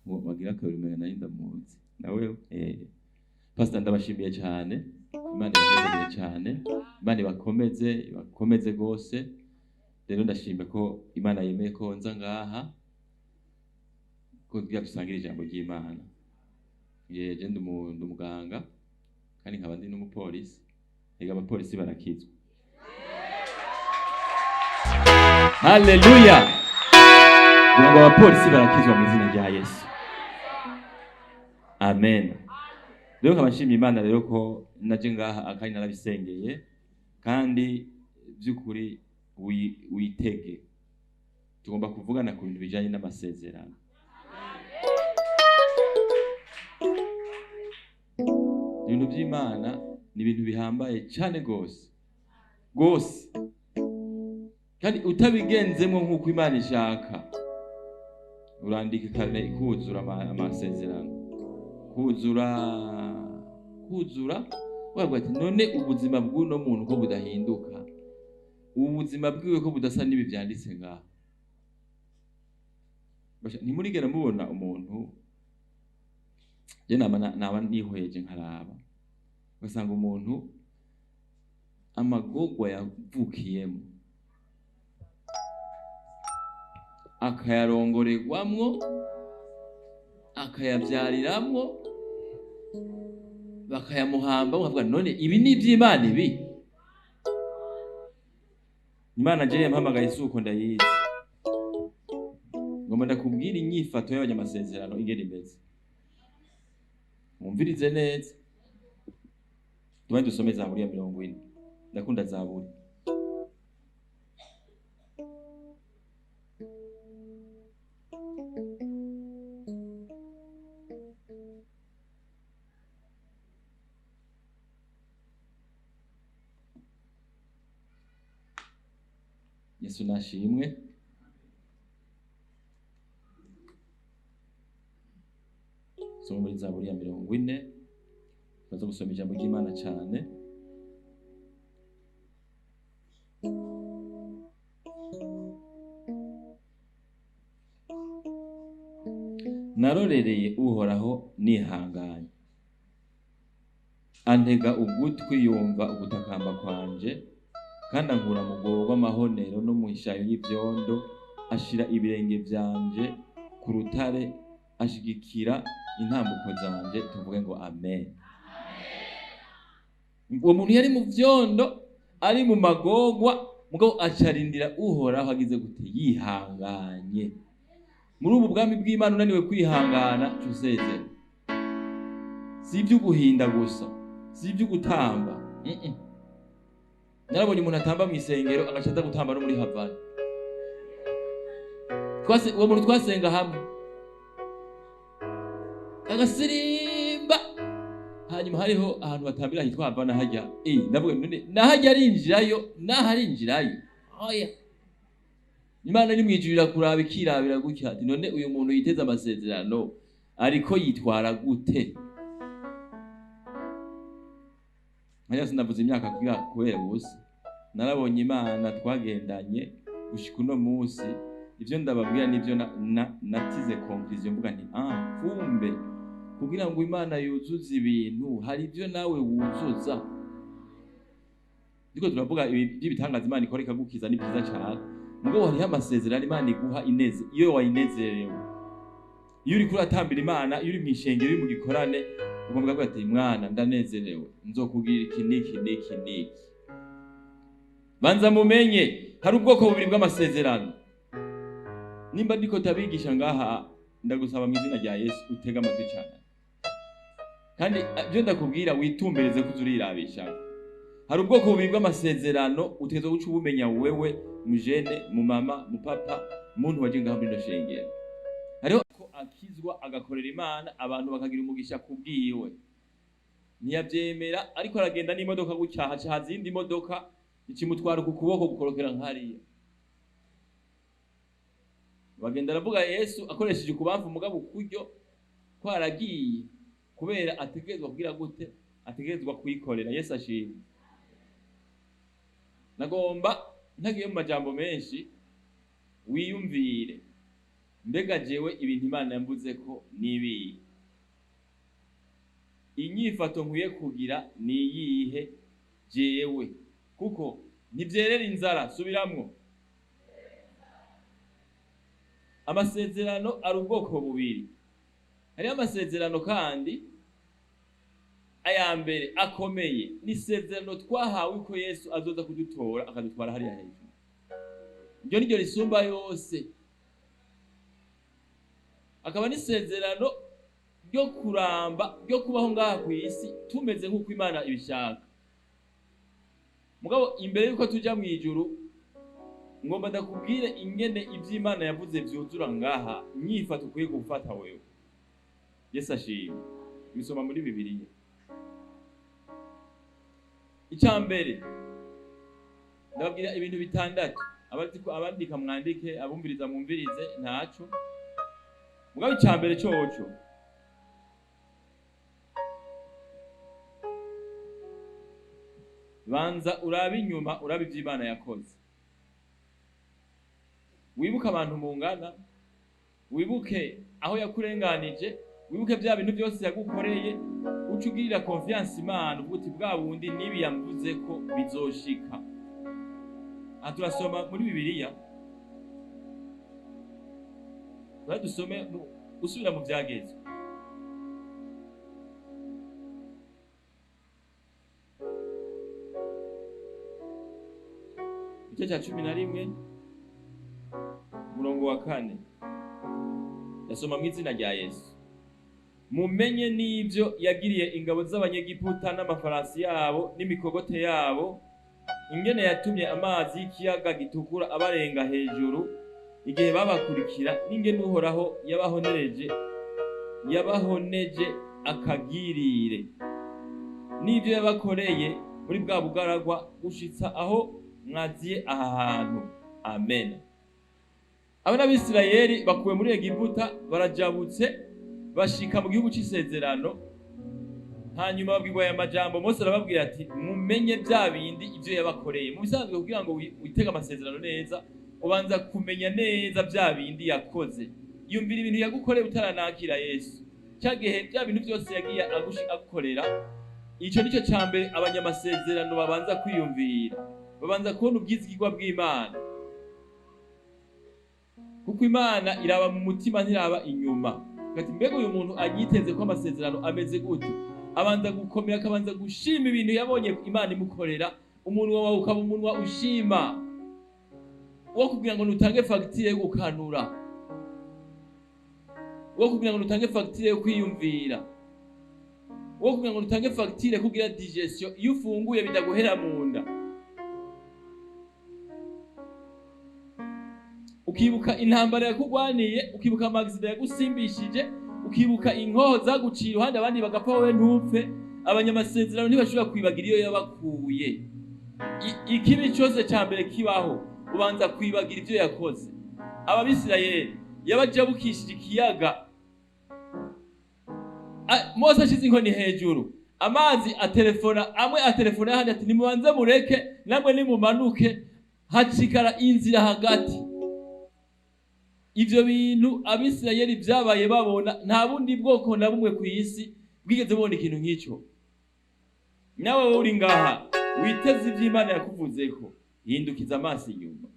Wagira kabiri umenga nari ndamuzi nawe. Pastor, ndabashimiye cyane. Imana ibahezagire cyane, Imana ibakomeze, ibakomeze rwose. Rero ndashimye ko Imana yemeye ko nza ngaha ko kugira dusangire ijambo ry'Imana. Je ndi umuganga kandi nkaba ndi n'umupolisi. Ega abapolisi barakizwa. Haleluya! Kugira ngo abapolisi barakizwa mu izina rya Yesu, amen. Rero nkaba nshimiye Imana rero ko naje ngaha kandi narabisengeye, kandi by'ukuri witege tugomba kuvugana ku bintu bijanye n'amasezerano. Ibintu by'Imana ni ibintu bihambaye cyane gose gose, kandi utabigenzemo nk'uko Imana ishaka, urandika kane kuzura amasezerano, kuzura kuzura, wavuga ati: "None ubuzima bw'uno muntu ko budahinduka, ubu buzima bwiwe ko budasa n'ibi byanditse ngaha?" Basha, ntimurigera mubona umuntu? Je naba nihweje nkaraba, ugasanga umuntu amagorwa yavukiyemo akayarongorerwamwo, akayabyariramwo, bakayamuhamba, bakavuga: "None ibi ni iby'Imana?" Ibi Imana je yampamagaye si uko ndayizi. Ngomba ndakubwira inyifato y'abanyamasezerano ingene imeze, mwumvirize neza. Tubaye dusome Zaburi ya 40. Ndakunda Zaburi. Yesu nashimwe. Soma muri Zaburi ya 40. Tumaze gusoma ijambo ry'Imana cyane. Narorereye Uhoraho nihanganye, antega ugutwi, yumva ugutakamba kwanje, kandi ankura mu rwobo rw'amahonero no mu ishayo y'ivyondo. Ashira ibirenge vyanje ku rutare, ashigikira intambuko zanje. Tuvuge ngo amen. Uwo muntu yari mu vyondo, ari mu magorwa, mugabo acarindira Uhoraho agize gute? Yihanganye. Muri ubu bwami bw'Imana, unaniwe kwihangana, cusezera. Si ibyo guhinda gusa, si ibyo gutamba. Narabonye umuntu atamba mu isengero, agaca aza gutamba no muri Havana. Uwo muntu twasenga hamwe, agasirimba. Hanyuma hariho ahantu batambira hitwa Havana hajya. Ndavuga none nahajya arinjirayo, naho arinjirayo. Oya, Imana ni mwijuru irakuraba, ikirabira gutya, ati: "None uyu muntu yiteze amasezerano ariko yitwara gute?" Nkajya sinavuze imyaka kugira kubera ubusa. Narabonye Imana twagendanye gushika uno munsi. Ivyo ndababwira nivyo natize conclusion, mvuga nti: "Ah, kumbe kugira ngo Imana yuzuze ibintu, hari ibyo nawe wuzuza." Ndiko turavuga ibi by'ibitangaza Imana ikora ikagukiza, ni byiza cyane, mugabo hariho amasezerano Imana iguha ineze iyo wayinezerewe, iyo uriko uratambira Imana, iyo uri mw'ishengero, uri mu gikorane, ugomba kuvuga ati: "Mwana, ndanezerewe, nzokubwira iki n'iki n'iki n'iki." Banza mumenye hari ubwoko bubiri bw'amasezerano. Nimba ndiko tabigisha ngaha, ndagusaba mu izina rya Yesu utege amatwi cyane, kandi ibyo ndakubwira witumbereze ko uzurirabisha. Hari ubwoko bubiri bw'amasezerano utegerezwa guca ubumenya, wewe mujene, mu mama, mu papa, muntu waje ngaha muri ino shengero. Hariho ko akizwa, agakorera Imana, abantu bakagira umugisha kubwiwe, ntiyabyemera, ariko aragenda n'imodoka gutya, haca haza iyindi modoka ikimutwara ku kuboko, gukorokera nkariya. Bagenda aravuga Yesu akoresheje ukubamfu, mugabo ukuryo ko aragiye, kubera ategerezwa kugira gute? Ategerezwa kuyikorera. Yesu ashimwe. Nagomba ntagiye mu majambo menshi, wiyumvire. Mbega jewe ibintu Imana yamvuze ko nibihe? Inyifato nkwiye kugira ni iyihe jewe? Kuko ntivyerera inzara. Subiramwo. Amasezerano ari ubwoko bubiri. Hariho amasezerano kandi aya mbere akomeye ni isezerano twahawe ko Yesu azoza kudutora akadutwara hariya hejuru. Iryo niryo risumba yose. Akaba n'isezerano ryo kuramba, ryo kubaho ngaha ku isi tumeze nk'uko Imana ibishaka. Mugabo imbere yuko tuja mu ijuru, ngomba ndakubwire ingene ivy'Imana yavuze vyuzura ngaha, inyifato ukwiye gufata wewe. Yesu ashimwe. Bisoma muri Bibiliya. Icya mbere ndababwira ibintu bitandatu. Abandika mwandike, abumviriza mwumvirize, ntaco. Mugabo icya mbere coco, banza urabe inyuma, urabe ivy'Imana yakoze. Wibuke abantu mungana, wibuke aho yakurenganije, wibuke bya bintu byose yagukoreye, uca ugirira confiance Imana, uvuga uti bwa bundi nibi yamvuze ko bizoshika. Aha turasoma muri Bibiliya, dusome usubira mu Vyagezwe. Igice cya 11 umurongo wa 4, ndasoma mu izina rya Yesu. Mumenye n'ibyo yagiriye ingabo z'Abanyegiputa n'amafarasi yabo n'imikogote yabo, ingene yatumye amazi y'ikiyaga gitukura abarenga hejuru igihe babakurikira, n'ingene Uhoraho yabahoneje akagirire, n'ibyo yabakoreye muri bwa bugaragwa gushitsa aho mwaziye aha hantu. Amen. Abana b'Isirayeli bakuwe muri Egiputa barajabutse bashika mu gihugu c'isezerano. Hanyuma babwirwa aya majambo. Mose arababwira ati mumenye bya bindi ibyo yabakoreye. Mu bisanzwe kugira ngo witege amasezerano neza, ubanza kumenya neza bya bindi yakoze. Yumvira ibintu yagukoreye utaranakira Yesu, cya gihe bya bintu byose yagiye agukorera. Ico nico ca mbere abanyamasezerano babanza kwiyumvira, babanza kubona ubwizigirwa bw'Imana, kuko Imana iraba mu mutima ntiraba inyuma. Ati mbega uyu muntu anyiteze ko amasezerano ameze gute? Abanza gukomera, akabanza gushima ibintu yabonye Imana imukorera. Umunwa wawe ukaba umunwa ushima, wo kugira ngo nutange fagitire yo gukanura, wo kugira ngo nutange fagitire yo kwiyumvira, wo kugira ngo nutange fagitire kugira digestion, iyo ufunguye bidaguhera mu nda. Ukibuka intambara yakugwaniye, ukibuka amagisida yagusimbishije, ukibuka inkoho zaguciye iruhande abandi bagapfa wowe ntupfe. Abanyamasezerano ntibashobora kwibagira iyo yabakuye. Ikibi cyose cya mbere kibaho, ubanza kwibagira ibyo yakoze. Ababisirayeli yabajabukishije ikiyaga, Mose ashize inkoni hejuru, amazi atelefona amwe atelefona ahandi ati nimubanze mureke namwe nimumanuke, hacikara inzira hagati. Ivyo bintu Abisirayeli vyabaye babona, nta bundi bwoko na bumwe ku isi bwigeze bubona ikintu nk'ico. Nawe wowe uri ngaha witeze ivy'Imana yakuvuzeko, hindukiza amaso inyuma.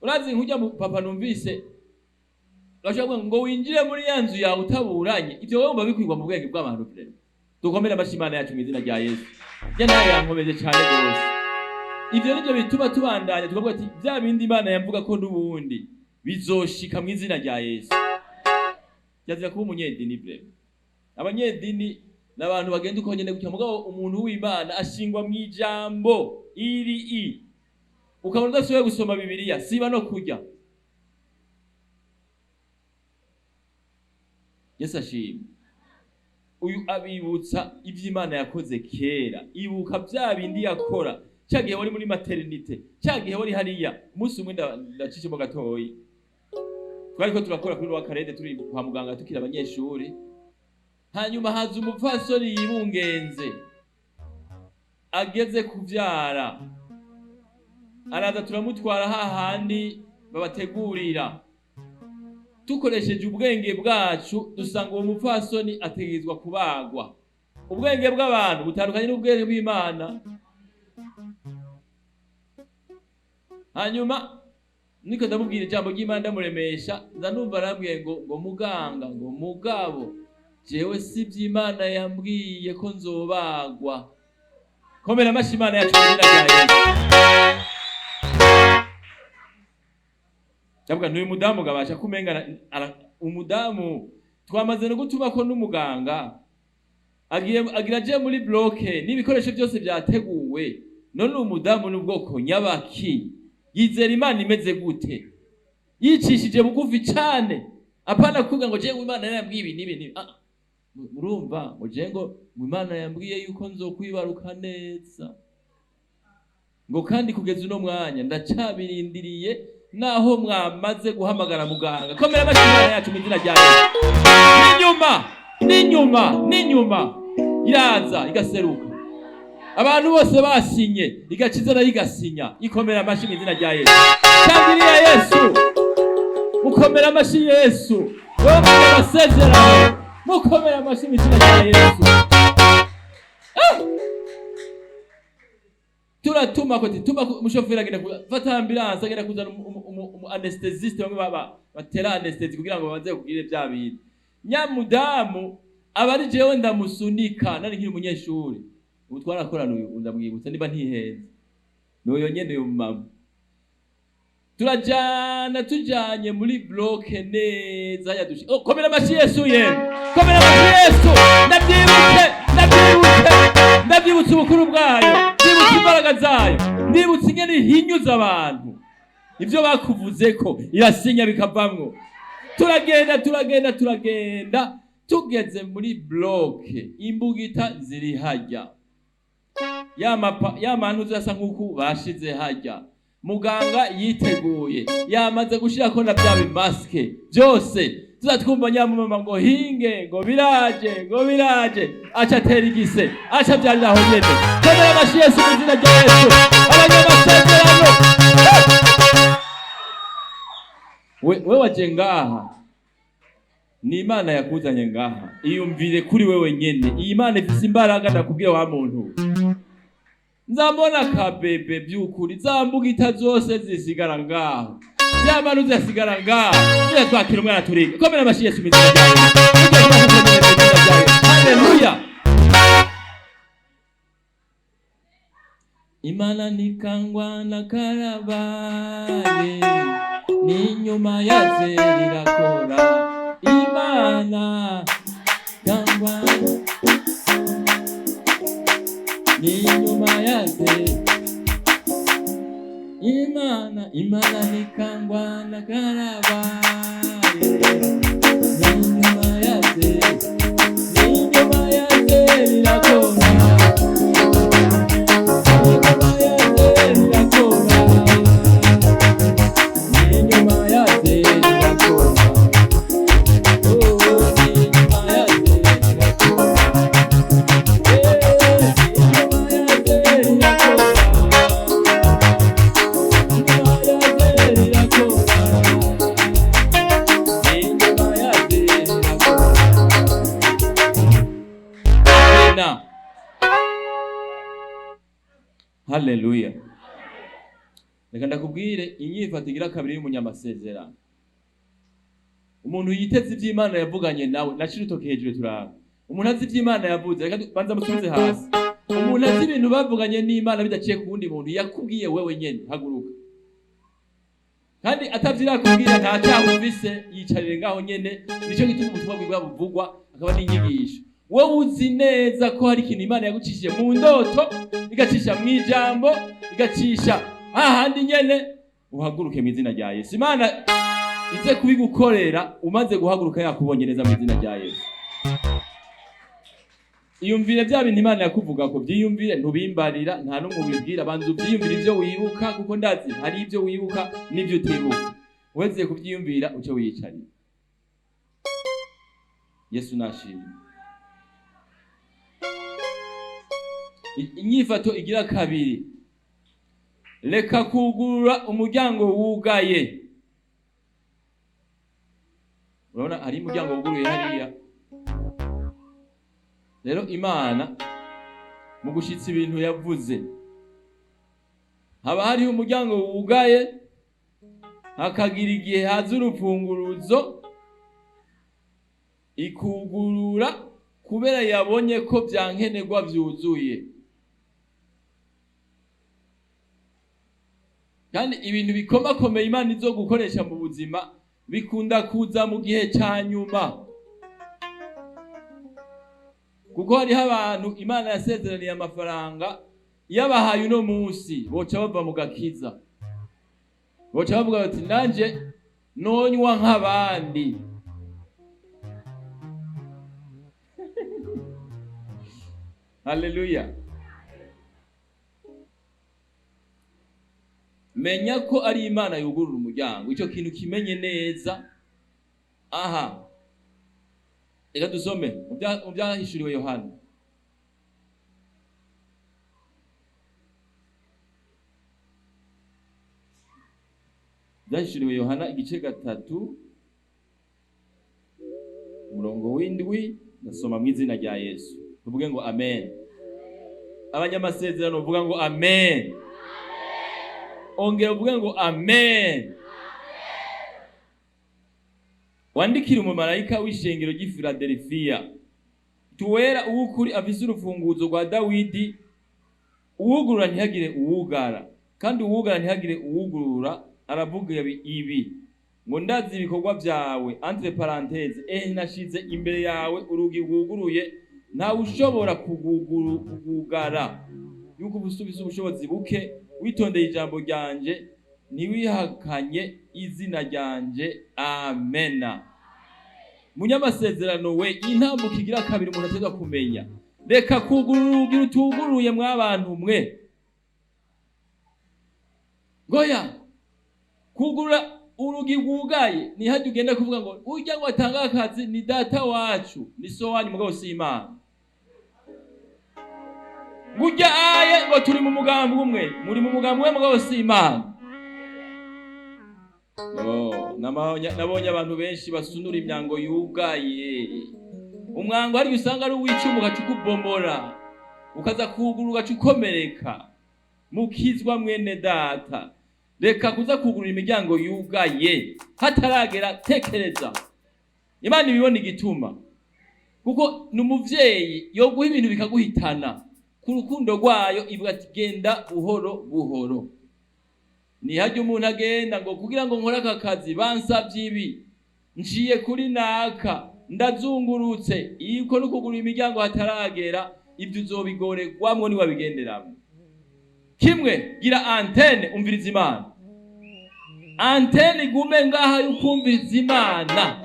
Urazi nk'urya papa numvise bashobora kuvuga ngo winjire muri ya nzu yawe utaburanye, ivyo wowe wumva bikwirwa mu bwenge bw'abantu vrema. Dukomere amashyi Imana yacu mu izina rya Yesu. Njye nawe yankomeje cane gose. Ivyo nivyo bituma tubandanya tukavuga ati bya bindi Imana yavuga ko n'ubundi bizoshika mu izina rya Yesu. Yazira kuba umunyedini vrema. Abanyedini ni abantu bagenda uko nyene gutya, mugabo umuntu w'Imana ashingwa mu ijambo iri i. Ukabona udashoboye gusoma Bibiliya, siba no kurya. Yesu ashimwe. Uyu abibutsa ivy'Imana yakoze kera, ibuka bya bindi yakora cya gihe wari muri maternité, cya gihe wari hariya. Umunsi umwe ndacishemo gatoyi, twariko turakora kuri rwa karede turi kwa muganga tukiri abanyeshuri. Hanyuma haza umupfasoni yibungenze ageze kuvyara, araza turamutwara hahandi Babategurira. Tukoresheje ubwenge bwacu dusanga uwo mupfasoni ategerezwa kubagwa. Ubwenge bw'abantu butandukanye n'ubwenge bw'Imana. Hanyuma niko ndamubwira ijambo ry'Imana, ndamuremesha, nza numva arambwiye ngo muganga, ngo mugabo jewe si ivy'Imana yambwiye ko nzobagwa. Komera amashi Imana yacu mu izina rya Yesu. Ndavuga ntuyu mudamu gabasha kumenga umudamu twamaze no gutuma ko n'umuganga agira aje muri bloke n'ibikoresho byose byateguwe. None umudamu n'ubwoko nyabaki yizera Imana imeze gute? Yicishije bugufi cyane, apana kuvuga ngo jewe Imana yambwiye ibi n'ibi n'ibi. Murumva ngo jewe ngo Imana yambwiye yuko nzokwibaruka neza, ngo kandi kugeza uno mwanya ndacabirindiriye naho mwamaze guhamagara muganga. Komera amashyi Imana yacu mu izina rya Yesu. N'inyuma, n'inyuma, n'inyuma iraza igaseruka, abantu bose basinye, igaciza nayo igasinya. Ikomera amashyi mu izina rya Yesu. Tangiriya Yesu, mukomera amashyi Yesu, wewe amasezerano, mukomera amashyi mu izina rya Yesu. Turatuma ko tuma umushoferi agenda gufata ambulance, agenda kuzana umu anesthesiste, bamwe baba batera anesthesi kugira ngo babanze kugire bya bintu. Nyamudamu aba ari jewe ndamusunika, nari nkiri umunyeshuri. Ubu twarakorana, uyu ndamwibutsa niba ntihenze, n'uyo nyene uyu mama. Turajana, tujanye muri bloke neza ya dushi. Oh, komera amashyi Yesu yemwe, komera amashyi Yesu. Ndabyibutse, ndabyibutse, ndabyibutse ubukuru bwayo, ndibutse imbaraga zayo, ndibutse ingene ihinyuza abantu ivyo bakuvuze ko irasinya bikavamwo. Turagenda, turagenda, turagenda, tugeze muri bloke, imbugita ziri hajya, ya mantu zasa nk'uku bashize hajya. Muganga yiteguye, yamaze gushirako na bya bimaske byose. Tuzatwumva nyamumama ngo hinge, ngo biraje, ngo biraje, aca atera igise, aca avyarira aho nyene. Komera amashyi Yesu mu izina rya Yesu. Abanyamasezerano, we waje ngaha ni Imana yakuzanye ngaha, iyumvire kuri wewe nyene. Iyi Imana ifise imbaraga, ndakubwira wa muntu. Nzambona kabebe by'ukuri, zambugita zose zisigara ngaho, yamara uzasigara ngaho, tuza twakira umwana turiga. Komera amashyi Yesu mu izina rya Yesu. Haleluya. Imana nikangwa na karabaye, n'inyuma ya zeri irakora. Imana kangwa n'inyuma ya zeri, Imana, Imana nikangwa na karabaye, n'inyuma ya zeri, n'inyuma ya zeri irakora. N'inyuma ya zeri irakora. N'inyuma ya zeri irakora. Oh, n'inyuma ya zeri irakora. Eh, n'inyuma ya zeri irakora. N'inyuma ya zeri irakora. N'inyuma ya zeri irakora. Amina. Haleluya. Reka ndakubwire inyifato igira kabiri y'umunyamasezerano. Umuntu yiteze ivy'Imana yavuganye nawe, nacira urutoke hejuru turaba. Umuntu azi ivy'Imana yavuze, reka banza musubize hasi. Umuntu azi ibintu bavuganye n'Imana bidaciye ku wundi muntu, yakubwiye wewe nyene, haguruka. Kandi atavyirakubwira nta cyaha ufise, yicarire ngaho nyene. Nico gituma ubutumwa bwiza buvugwa akaba n'inyigisho. Wowe uzi neza ko hari ikintu Imana yagucishije mu ndoto, igacisha mu ijambo, igacisha hahandi nyene, uhaguruke mu izina rya Yesu. Imana ize kubigukorera umaze guhaguruka yakubonye neza mu izina rya Yesu. Iyumvire bya bintu Imana yakuvuga ko byiyumvire, ntubimbarira, nta n'umwe ubibwira, banza ubyiyumvire ivyo wibuka, kuko ndazi hari ivyo wibuka n'ivyo utibuka. Uheze kubyiyumvira uce wiyicarira. Yesu nashimwe. Inyifato igira kabiri, reka kugurura umuryango wugaye. Urabona hari umuryango wuguruye hariya. Rero Imana mu gushitsa ibintu yavuze, haba hariho umuryango wugaye, hakagira igihe haza urufunguruzo ikugurura kubera yabonye ko vyankenerwa vyuzuye. Kandi ibintu bikomakomeye Imana izo gukoresha mu buzima bikunda kuza mu gihe ca nyuma, kuko hariho abantu Imana yasezeraniye amafaranga, yabahaye uno munsi boca bava mu gakiza, boca bavuga bati nanje nonywa nk'abandi. Haleluya. Menya ko ari Imana yugurura umuryango, ico kintu kimenye neza. Aha reka dusome mu byahishuriwe Yohana. Byahishuriwe Yohana igice 3 umurongo w'7, ndasoma mu izina rya Yesu. Tuvuge ngo amen. Abanyamasezerano bavuga ngo amen. Ongera uvuge ngo amen. Wandikira umumarayika w'ishengero ry'i Filadelfiya: tuwera uw'ukuri afise urufunguzo rwa Dawidi, uwugurura ntihagire uwugara, kandi uwugara ntihagire uwugurura. Aravuga ibi ngo ndazi ibikorwa vyawe, entre parenthèses, nashize imbere yawe urugi rwuguruye, ntawe ushobora kugugara, yuko ubusubiza ubushobozi buke, witondeye ijambo ryanje, ntiwihakanye izina ryanje. Amena. Munyamasezerano we, intambuko igira kabiri umuntu ateza kumenya: reka kugurura urugi rutuguruye mwabantu mwe. Ngoya kugurura urugi rwugaye ntihajye ugenda kuvuga ngo urya ngo atange akazi ni data wacu, ni so wanyu, mugabo si Imana. Ngurya aye ngo turi mu mugambi umwe, muri mu mugambi umwe, mugabo si Imana. Nabonye abantu benshi basunura imyango yugaye. Umwango hari usanga ari uw'icuma ugaca ukubomora, ukaza kugurura ugaca ukomereka. Mukizwa mwene data, reka kuza kugurura imiryango yugaye hataragera. Tekereza Imana ibibona igituma, kuko ni umuvyeyi yoguha ibintu bikaguhitana. Ku rukundo rwayo ivuga ati genda buhoro buhoro. Ntihajye umuntu agenda ngo kugira ngo nkore aka kazi bansavye ibi, nciye kuri naka, ndazungurutse. Iko no kugurura imiryango hataragera, ibyo uzobigorerwamwo niwabigenderamwo. Kimwe, gira antenne, umviriza Imana. Antenne igume ngaha y'ukumviriza Imana.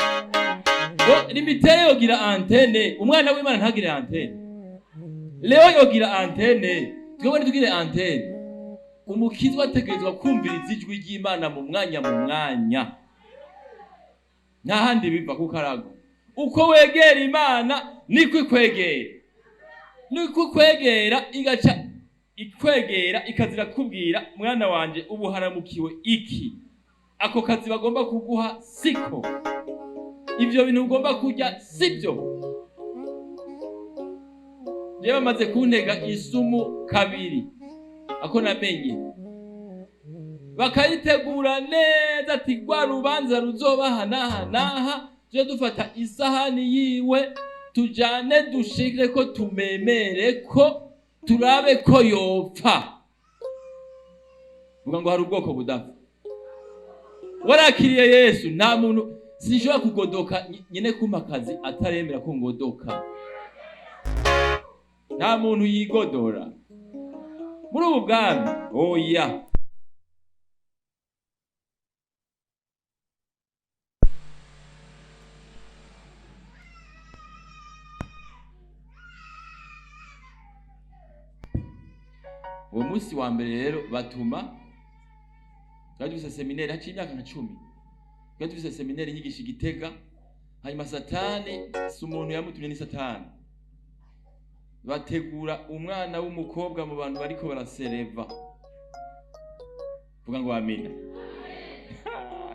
Limitere yogira antenne, umwana w'Imana ntagire antenne. Leo yogira antenne, twebwe ntitugire antenne. Umukizwa ategerezwa kumviriza ijwi ry'Imana mu mwanya mu mwanya, nta handi biva ku karago. Uko wegera Imana niko ikwegera, niko ikwegera, igaca ikwegera ikazira kubwira: mwana wanje ubu haramukiwe iki, ako kazi bagomba kuguha siko, ivyo bintu ugomba kurya sibyo. Jewe bamaze kuntega isumu kabiri, ako namenye bakayitegura neza, ati rwa rubanza ruzobaha n'aha n'aha, tuje dufata isahani yiwe tujane dushire ko tumemere ko turabe ko yopfa. Vuga ngo hari ubwoko budapfa. Warakiriye Yesu, nta muntu sinshobora kugodoka nyene kumpa akazi ataremera ko ngodoka. Nta muntu yigodora muri ubu bwami, oya. Uwo munsi wa mbere rero batuma twari dufise seminari, haciye imyaka nka 10 twari dufise seminari inyigisha i Gitega. Hanyuma Satani, si umuntu yamutumye, ni Satani, bategura umwana w'umukobwa mu bantu bariko barasereva. Vuga ngo amina.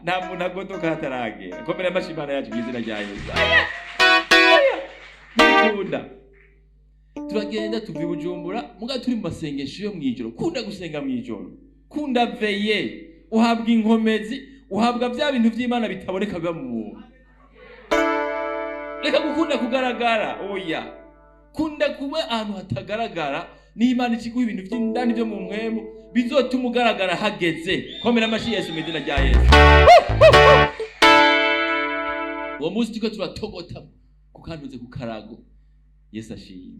Nta muntu agodoka hataragera. Komera amashyi Imana yacu mu izina rya Yesu. Ntikunda. Turagenda tuva i Bujumbura, muga turi mu masengesho yo mw'ijoro. Kunda gusenga mw'ijoro, kunda veillée, uhabwa inkomezi, uhabwa bya bintu by'Imana bitaboneka biba mu muntu. Reka gukunda kugaragara, oya, kunda kuba ahantu hatagaragara. N'Imana ikiguha ibintu by'indani byo mu mpwemu bizotuma ugaragara hageze. Komera amashyi Yesu mu izina rya Yesu. Uwo munsi turiko turatogota kukantuze ku karago, Yesu ashimwe,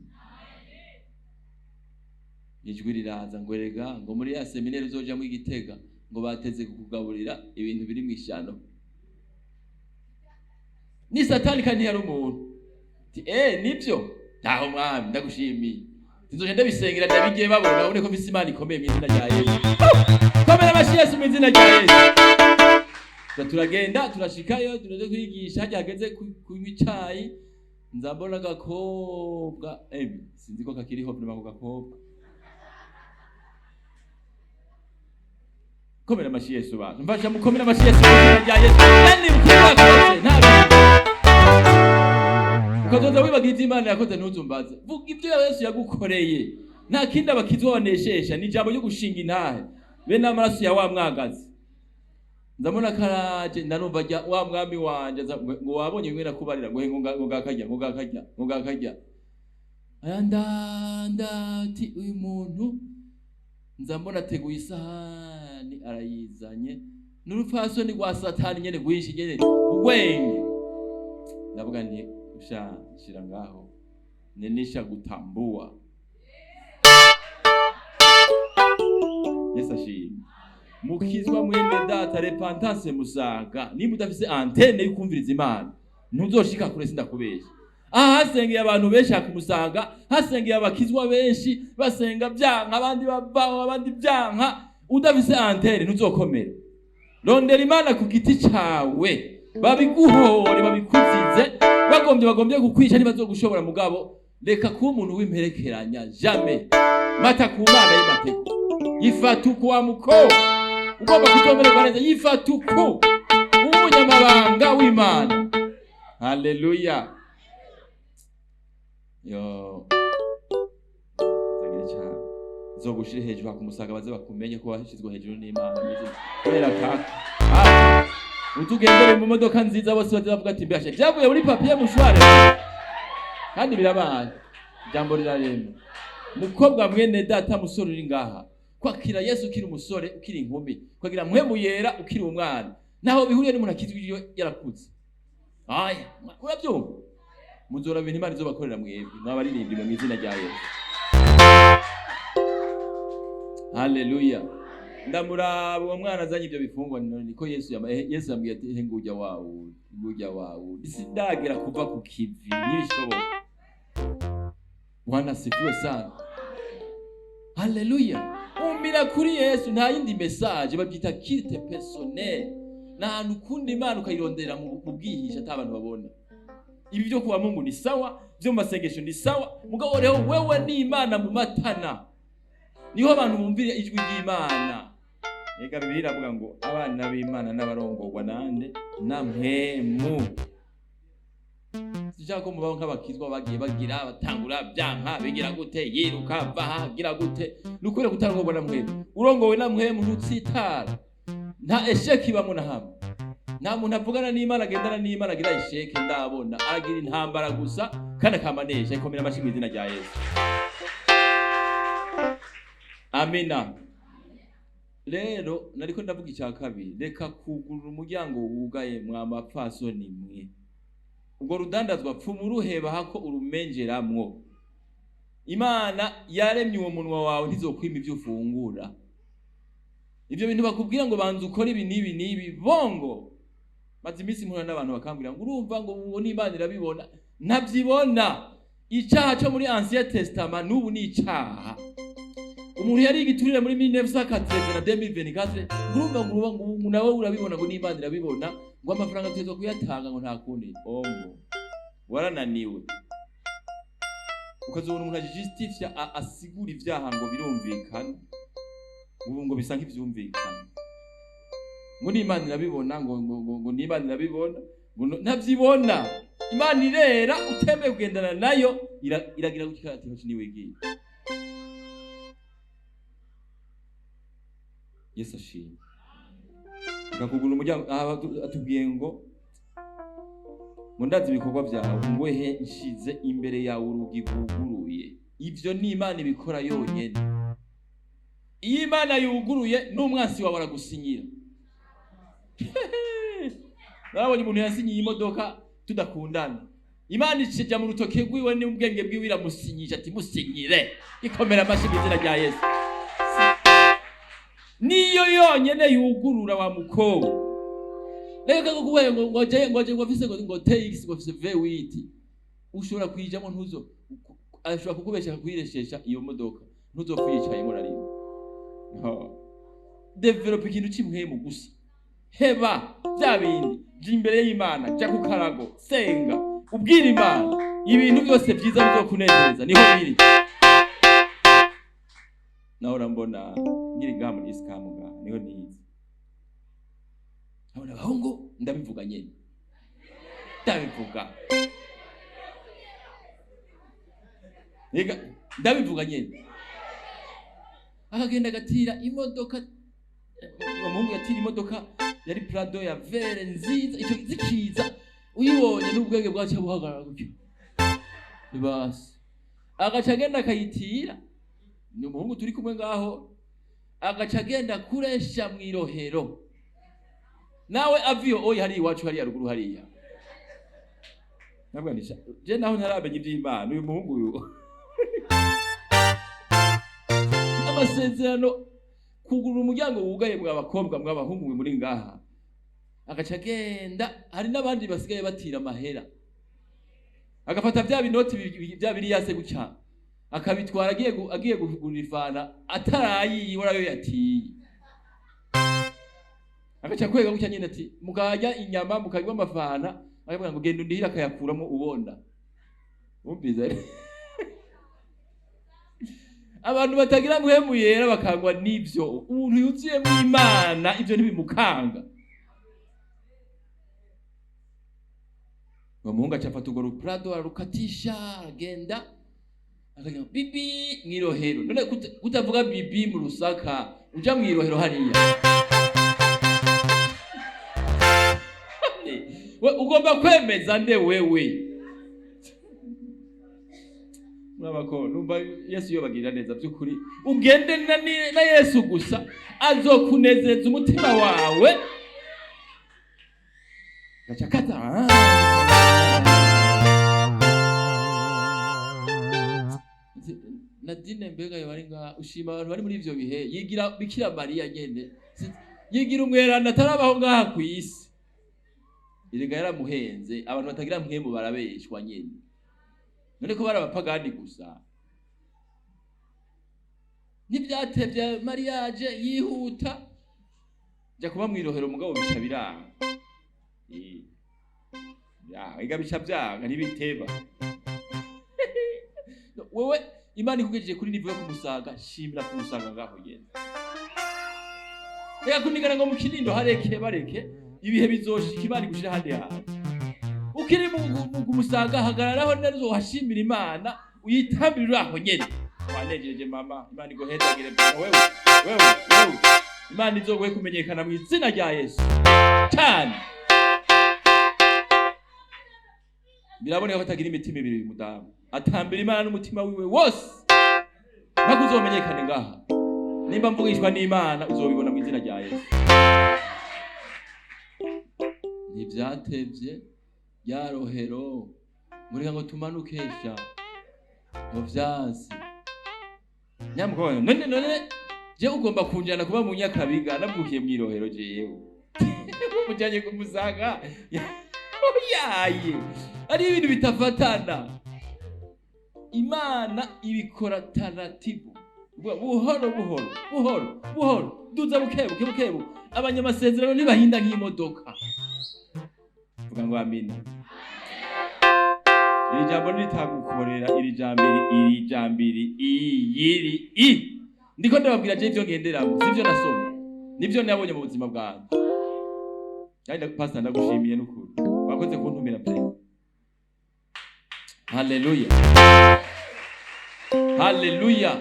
ijwi riraza ngo: "Erega ngo muri ya séminaire uzojamwo i Gitega, ngo bateze kukugaburira ibintu biri mu ishano." Ni Satani kandi ntiyari umuntu. Ati: "Eh, nibyo, ntaho mwami, ndagushimiye, nzoje ndabisengera, ndabigiye babona, babone ko mfise Imana ikomeye mu izina rya Yesu." Komera amashyi Yesu mu izina rya Yesu. Turagenda, turashikayo, turaje kwigisha. Hajya hageze kunywa icayi, nza mbona agakobwa, sinzi ko kakiriho vraiment ako gakobwa. Komera amashyi Yesu. Bantu mfasha mukomera amashyi Yesu mu izina rya Yesu. Kandi mukirakoze nta ukazoza wibagira ivyo Imana yakoze, ntuzumbaze. Vuga ibyo Yesu yagukoreye. Nta kindi abakizwa baneshesha, ni ijambo ryo gushinga intahe be n'amaraso ya wa mwagazi. Ndabona karaje, ndanumva rya wa mwami wanje ngo wabonye bimwe nakubarira, ngo ngo ngo ngakarya, ngo ngakarya, ngo ngakarya, ayandanda. Ati uyu muntu, nza mbona ateguye isahani arayizanye, n'urupfasoni rwa Satani nyene rwinshi nyene urwenge. Ndavuga nti: "Usha shira ngaho, ninisha gutambua." Yesu ashimwe. Mukizwa mwene data, repentance musaga, nimba udafise antenne y'ukumviriza Imana ntuzoshika kure, sindakubesha. Aha hasengeye abantu benshi hakumusaga, hasengeye abakizwa benshi, basenga byanka, abandi bavaho, abandi byanka. Udafise antenne ntuzokomera. Rondera Imana ku giti cawe, babiguhore, babikuzize, bagombye kukwica ntibazogushobora. Mugabo reka kuba umuntu w'imperekeranya, jamais. Mata ku Mana y'imateko, yifata uko wa mukobwa ugomba kuzomererwa neza, yifata uko ube umunyamabanga w'Imana. Haleluya. Yo zagire cyane, zogushire hejuru hakumusaga, baze bakumenye ko washyizwe hejuru n'Imana kubera kaka. Utugendere mu modoka nziza, bose baze bavuga ati: "Mbashe byavuye muri papier mouchoir." Kandi birabaye, ijambo rirarema. Mukobwa mwene data, musore uri ngaha, kwakira Yesu ukiri umusore, ukiri inkumi, kwagira mpwemu yera ukiri umwana, naho bihuriye n'umuntu akizwe iyo yarakuze. Aya urabyumva, muzora ibintu Imana izobakorera mwebwe mwabaririmbyi mu izina rya Yesu. Haleluya. Ndamuraba uwo mwana azanye ibyo bifungwa, niko Yesu Yesu yambwiye ati: "Ehe, ngujya wawe, ngujya wawe, sindagera kuva ku kivi, ntibishoboka." Bwana asifiwe sana. Haleluya. Umira kuri Yesu, nta yindi message. Babyita culte personnel, ni ahantu ukunda Imana ukayirondera mu bwihisha ata abantu babona. Ibi byo kuba Mungu ni sawa, byo mu masengesho ni sawa, mugabo rero wewe ni Imana mu matana, niho abantu bumvira ijwi ry'Imana. Ega Bibiliya iravuga ngo abana b'Imana n'abarongorwa nande? Na mpwemu. Sinshaka ko mubaho nk'abakizwa bagiye bagira batangura byanka, bigira gute, yiruka vaha, gira gute. Ni ukubera kutarongorwa na mpwemu. Urongowe na mpwemu ntutsitara, nta échec ibamo na hamwe. Nta muntu avugana n'Imana, agendana n'Imana agira échec ndabona. Aragira intambara gusa kandi akamanesha. Ikomera amashyi mu izina rya Yesu. Amina. Rero nariko ndavuga icya kabiri: reka kugurura umuryango wugaye. Mwa mapfasoni mwe, ubwo rudandazwa pfuma uruheba hako urumenjeramwo. Imana yaremye uwo munwa wawe, ntizokwima ibyo ufungura. Ibyo bintu bakubwira ngo banza ukore ibi n'ibi n'ibi, bongo. Maze iminsi mpura n'abantu bakambwira ngo urumva ngo n'Imana irabibona. Ntabyibona. Icaha cyo muri Ancien Testament n'ubu ni icaha. Umuntu yari igiturire muri 1980 na 2024, urumva ngo nawe urabibona, ngo n'Imana irabibona, ngo amafaranga tuza kuyatanga, ngo nta kundi. Ongo warananiwe. Ukazobona umuntu ajustifia, asigura ivyaha ngo birumvikana, ubu ngo bisa nk'ivyumvikana. Ngo n'Imana irabibona, ngo ngo ngo, ngo n'Imana irabibona, ngo ntavyibona. Imana irera, utemeye kugendana nayo iragira gutya ati hoshi niwigiye. Yesu ashimwe. Akakugura umuryango, aha atubwiye ngo ngo ndazi ibikorwa byawe, ngo he nshize imbere yawe urugi rwuguruye. Ivyo ni Imana ibikora yonyene. Iyo Imana yuguruye n'umwansi wawe aragusinyira. Narabonye umuntu yasinyiye imodoka tudakundana, Imana ija mu rutoke rwiwe n'ubwenge bwiwe iramusinyisha ati musinyire, ikomera amashyi mu izina rya Yesu. Niyo yonyene yugurura wa mukobwa. Reka kukubaye ngo ngo je ngo je ngo afise ngo ngo TX ngo afise V8, ushobora kuyijamo ntuzo, ashobora kukubesha kuyireshesha iyo modoka, ntuzopfa uyicayemo na rimwe. Develop ikintu c'imwemu gusa, heba bya bindi, jya imbere y'Imana, jya ku karago, senga, ubwira Imana ibintu byose byiza bizokunezereza niho biri. Naho urambona nkiri ngaha muri isikamu ngaha niho nize, abona abahungu ndabivuga nyene, ndabivuga Ega, ndabivuga nyene. Akagenda agatira imodoka, umuhungu yatira imodoka yari Prado ya vere nziza, ico zikiza uyibonye n'ubwenge bwacu buhagarara gutyo basi. Agaca agenda akayitira, ni umuhungu turi kumwe ngaho, agaca agenda kuresha mw'irohero nawe aviyo oyi hariya iwacu hariya ruguru hariya. Nabwo nisha je naho ntaramenya ivy'Imana, uyu muhungu uyu amasezerano kugurura umuryango wugaye mwa bakobwa mwa bahungu mwe muri ngaha. Agaca agenda, hari n'abandi basigaye batira amahera, agafata bya binoti bya biri yase gutya akabitwara agiye kugura ifana atarayiwe ayo yatiye. Agaca kwega gutya nyine ati mukajya inyama mukanywa amafana, akavuga ngo genda undihire, akayakuramo ubona. Wumvise abantu batagira muhemu yera bakangwa n'ibyo. Umuntu yuzuyemo Imana ibyo ntibimukanga. Uwo muhungu aca afata urwo ruprado ararukatisha, aragenda akagira ngo bibi mw'irohero. None kutavuga bibi mu Rusaka uja mw'irohero hariya, we ugomba kwemeza nde wewe? Murabako numva Yesu yobagirira neza by'ukuri. Ugende na Yesu gusa, azokunezeza umutima wawe. Gaca kata. Nadine mbega yo bari ngaha, ushima abantu bari muri ivyo bihe, yigira Bikira Mariya nyene, yigira umweranda atarabaho ngaha kw'isi. Erega yaramuhenze, abantu batagira mpwemu barabeshwa nyene. None ko bari abapagani gusa. Ntivyatevye mariage yihuta, ja kuba mw'irohero mugabo bica biranga. Ya, ega bica vyanga ntibiteba. Wewe Imana ikugejeje kuri nivo yo kumusaga, shimira kumusaga ngaho nyene. Reka kunigana ngo mu Kinindo hareke bareke, ibihe bizoshika Imana igushira ahandi hantu. Ukiri mu kumusaga hagararaho neza, uhashimira Imana, uyitambire aho nyene. Wanejeje mama, Imana iguhezagire wewe, wewe, wewe. Imana izoguhe kumenyekana mu izina rya Yesu. Cyane. Biraboneka ko atagira imitima ibiri uyu mudamu. Atambira Imana n'umutima wiwe wose. Mpaka uzomenyekane ngaha. Nimba mvugishwa n'Imana uzobibona mu izina rya Yesu. Ntivyatevye rya rohero, mureka ngo tumanukesha mu vyasi. Nyamukobwa, none none je ugomba kunjana kuba mu Nyakabiga, navukiye mw'irohero jewe. Mujanye kumusaga. Oyaye. Ari ibintu bitafatana. Imana ibikora taratibu, buhoro buhoro buhoro buhoro, duza bukebuke bukebuke. Abanyamasezerano ntibahinda nk'imodoka. Vuga ngo amina. Iri jambo niritagukorera, iri jambo iri jambo iri iyiri i. Ndiko ndababwira je ivyo ngenderamo, sivyo nasoma, nivyo nabonye mu buzima bwanjye. Kandi pastor, ndagushimiye n'ukuri, wakoze kuntumira pe. Haleluya, haleluya!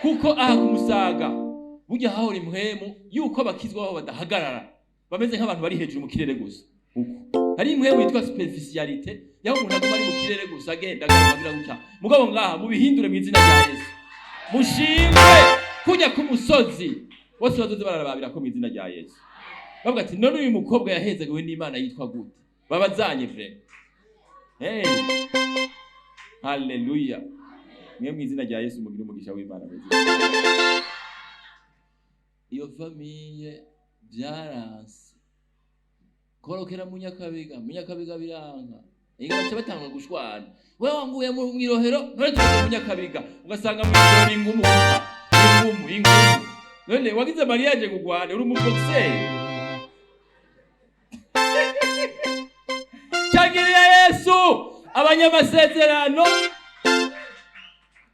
Kuko aha kumusaga burya hahora impwemu yuko abakizwa baho badahagarara, bameze nk'abantu bari hejuru mu kirere gusa. Uko hari impwemu yitwa superficialité, yaho umuntu aguma ari mu kirere gusa, agenda agaruka, agira gutya. Mugabo ngaha mubihindure mu izina rya Yesu, mushimwe kujya ku musozi bose bazoze bararababira ko mu izina rya Yesu, bavuga ati: "None uyu mukobwa yahezagiwe n'Imana yitwa gute?" Babazanye vraiment. Hey, haleluya! Mwe mu izina rya Yesu mugire umugisha w'Imana mu izina. Iyo famille byaranse korokera mu Nyakabiga, mu Nyakabiga biranka. Ega baca batanga gushwana: "Wewe wanguye mu mwirohero, none tugiye mu Nyakabiga." Ugasanga mu ijoro ni ingumu gusa, ingumu, ingumu. None wagize mariage kugwana uri umu boxeur? Cyangiriya Yesu! Abanyamasezerano,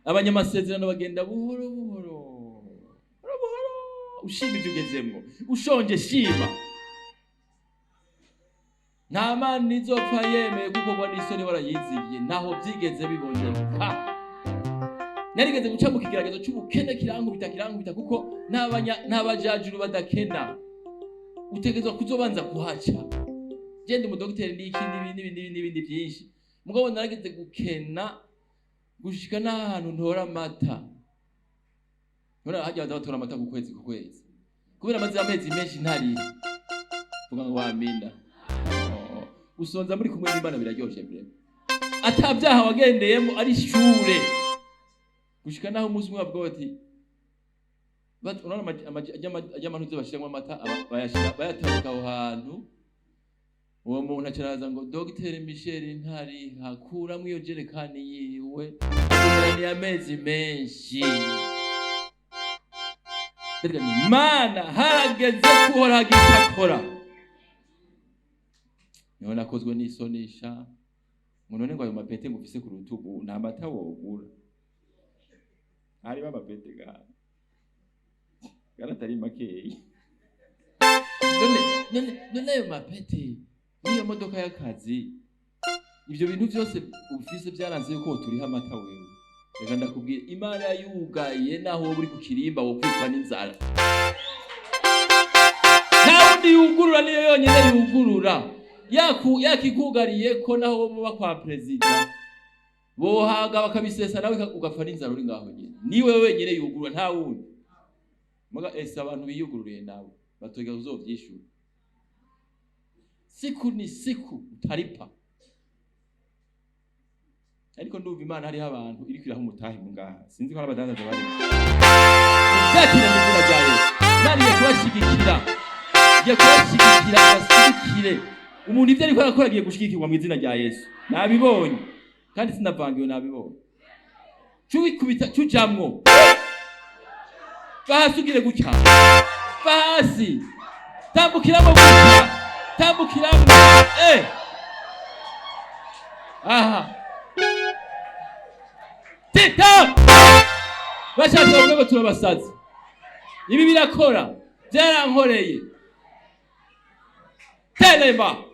abanyamasezerano bagenda buhoro buhoro, buhoro buhoro. Ushima ibyo ugezemwo. Ushonje, shima. Nta Mana izopfa yemeye kuko ngo n'isoni warayizigiye. Ntaho byigeze biboneka. Narigeze guca mu kigeragezo cy'ubukene, kirankubita, kirankubita, kuko n'abajajuru badakena. Utegerezwa kuzobanza kuhaca. Genda umudogiteri n'iki n'ibindi n'ibindi n'ibindi byinshi. Mugabo narageze gukena gushika n'ahantu ntora amata. Ntora hajya baza batora amata ku kwezi, ku kwezi, kubera amaze amezi menshi ntariha. Vuga ngo wamina. Oh, gusonza muri kumwe n'Imana biraryoshe vraiment, ata byaha wagendeyemo, ari ishure. Gushika naho umunsi umwe bavuga bati urabona ajya amanuze bashiramwo amata, bayashira, bayatabika aho hantu. Uwo muntu acaraza ngo: "Dogiteri Michel ntariha, kuramwo iyo jerekani yiwe, tumeraniye amezi menshi." Ndavuga nti: "Mana, harageze ko Uhoraho agira icyo akora." Niho nakozwe n'isonisha ngo: "None ngo ayo mapete ngo ufise ku rutugu nta mata wogura?" Harimo amapete gaha garatari makeyi. None ayo mapete n'iyo modoka y'akazi, ibyo bintu byose ufise, byaranze yuko turiho amata wewe? Reka ndakubwira, Imana yugaye, naho wowe uri ku kirimba wo kwicwa n'inzara, nta wundi yugurura, niyo yonyine yugurura. Yakikugariye ko naho bo muba kwa perezida bohaga bakabisesa, nawe ugapfa n'inzara uri ngaho nyine. Ni wewe wenyine yugurura, nta wundi. Muga ese abantu biyugururiye nabo batogera uzovyishura. Siku ni siku utaripa. Ariko ndumva Imana hariho abantu iriko iraha umutahe mu ngaha. Sinzi ko hari abadandaza bari byakira mu izina rya Yesu. Imana igiye kubashigikira, igiye kubashigikira, bashyigikire umuntu ibyo ariko arakora. Agiye gushigikirwa mu izina rya Yesu. Nabibonye kandi sinavangiwe, nabibonye. Cuwikubita cujamwo, va hasi, ugire gutya, va hasi, tambukiramo gutya, tambukiramo. Aha tita bashatse bavuga ngo turabasazi. Ibi birakora, byarankoreye telema.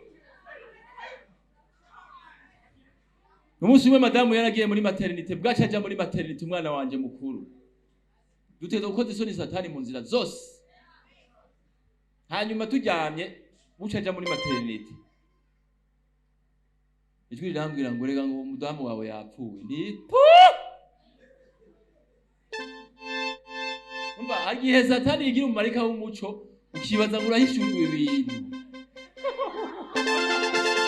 Umunsi umwe madamu yaragiye muri maternité, bwaca aja muri maternité umwana wanje mukuru. Dutegerezwa gukoza isoni Satani mu nzira zose. Hanyuma turyamye, buca aja muri maternité, ijwi rirambwira ngo: "Rega ngo umudamu wawe yapfuye." Nti: "Umva, igihe Satani yigira umumarika w'umuco, ukibaza ngo urahishuriwe ibintu."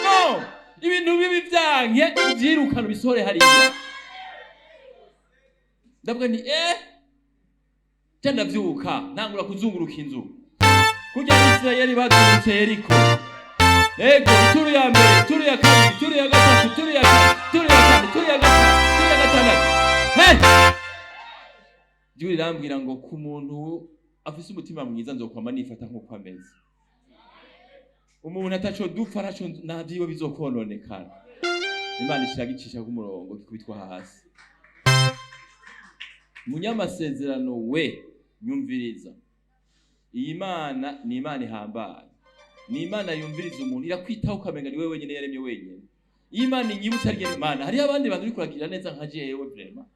No ibintu bibi byanke, ubyirukana, ubisohore hariya. Ndavuga nti: "Eh." Ca ndavyuka, ntangura kuzunguruka inzu kurya Abisirayeli bazungurutse Yeriko. Ego, ituru ya mbere, ituru ya kabiri, ituru ya gatatu, ituru ya kane, ituru ya kane, ituru ya gatanu, ituru ya gatandatu. Hey! Ijwi rirambwira ngo: "Ku muntu afise umutima mwiza nzokwama nifata nk'uko ameze. Umuntu ataco dupfa, ntaco nta vyiwe bizokononekara." Imana ishira gicisha ku murongo, gikubitwa hasi. Munyamasezerano we, nyumviriza, iyi Mana ni Imana ihambaye. Ni Imana yumviriza umuntu, irakwitaho ukamenga ni wewe wenyine yaremye wenyine. Iyo Imana inyibutsa rye, Imana hariho abandi bantu uri kuragirira neza nka jewe, vraiment.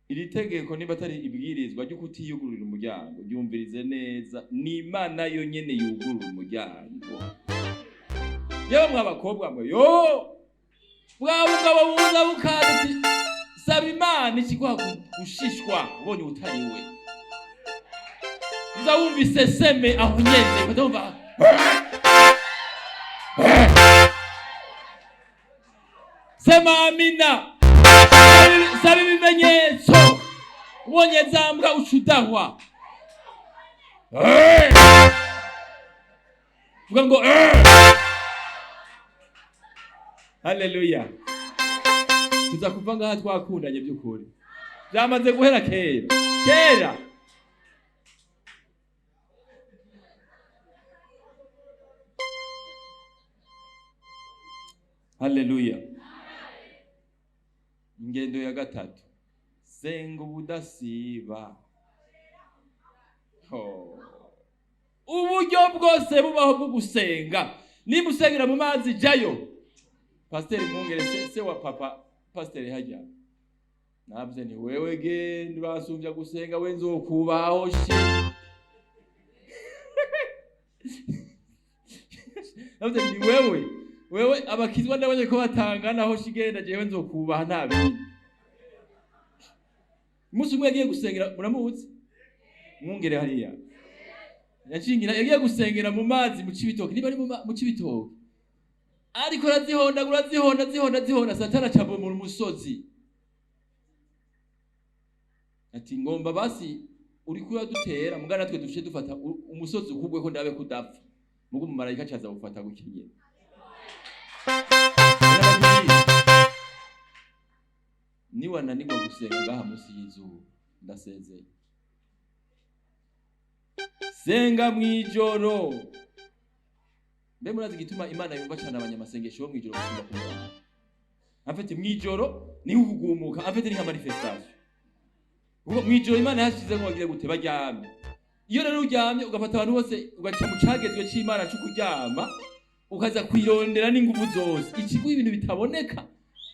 Iri tegeko, niba atari ibwirizwa ryo kutiyugururira umuryango, ryumvirize neza. Ni Imana yonyene yugurura umuryango. Yewe mwa bakobwa mwe, yo bwa bugabo buza bukaza ati saba Imana ikiguha gushishwa ubonye utari we. Uza wumva iseseme aho nyene, ukaza wumva sema amina. Saba ibimenyetso, ubonye za mbwa uca udahwa. Vuga ngo haleluya. Tuza kuva ngaha twakundanye by'ukuri, byamaze guhera kera kera. Haleluya. Ingendo ya gatatu, senga ubudasiba. Ho. Uburyo bwose bubaho bwo gusenga, niba usengera mu mazi jayo. Pasiteri Mwungere, se wa papa pasiteri hajya nabye, ni wewe genda urasumbya gusenga, we nzokubaho shi. Navuze ni wewe, wewe abakizwa ndabonye ko batangana aho shigenda, jewe nzokubaha nta bindi. Umunsi umwe yagiye gusengera, muramuzi Mwungere hariya yacingira, yagiye gusengera mu mazi mu Cibitoke, niba ari mu Cibitoke, ariko arazihondagura, azihonda, azihonda, azihonda. Satani aca mu musozi ati ngomba basi uriko uradutera mugana natwe duce dufata umusozi ukugwe ko ndabe kudapfa. Mugo umumarayika acaza gufata gukinyera. Niwananirwa gusenga ngaha munsi y'izuba, ndasezeye. Senga mw'ijoro. Mbe murazi igituma Imana yumva cyane abanyamasengesho bo mw'ijoro gusumba ku murango? En fait, mw'ijoro niho ukugumuka, en fait ni nka manifestation, kuko mw'ijoro Imana yashize ngo bagire gute? Baryame. Iyo rero uryamye ugafata abantu bose ugaca mu cagezwe c'Imana co kuryama, ukaza kwirondera n'inguvu zose ikiguha ibintu bitaboneka,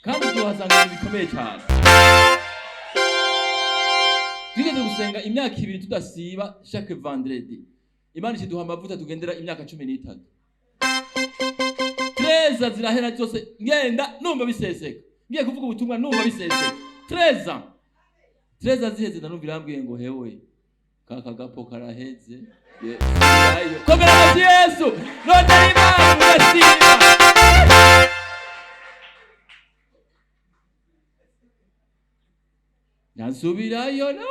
kandi uzohasanga ibintu bikomeye cyane. Twigeze gusenga imyaka 2 tudasiba chaque vendredi, Imana ikiduha amavuta tugendera imyaka 13. Treza zirahera zose, ngenda numva biseseka, ngiye kuvuga ubutumwa numva biseseka. Treza ziheze, ndanumva irambwiye ngo hewe kaka gapo karaheze. Komera amashyi Yesu. None Imana udasiba. Nasubirayo no.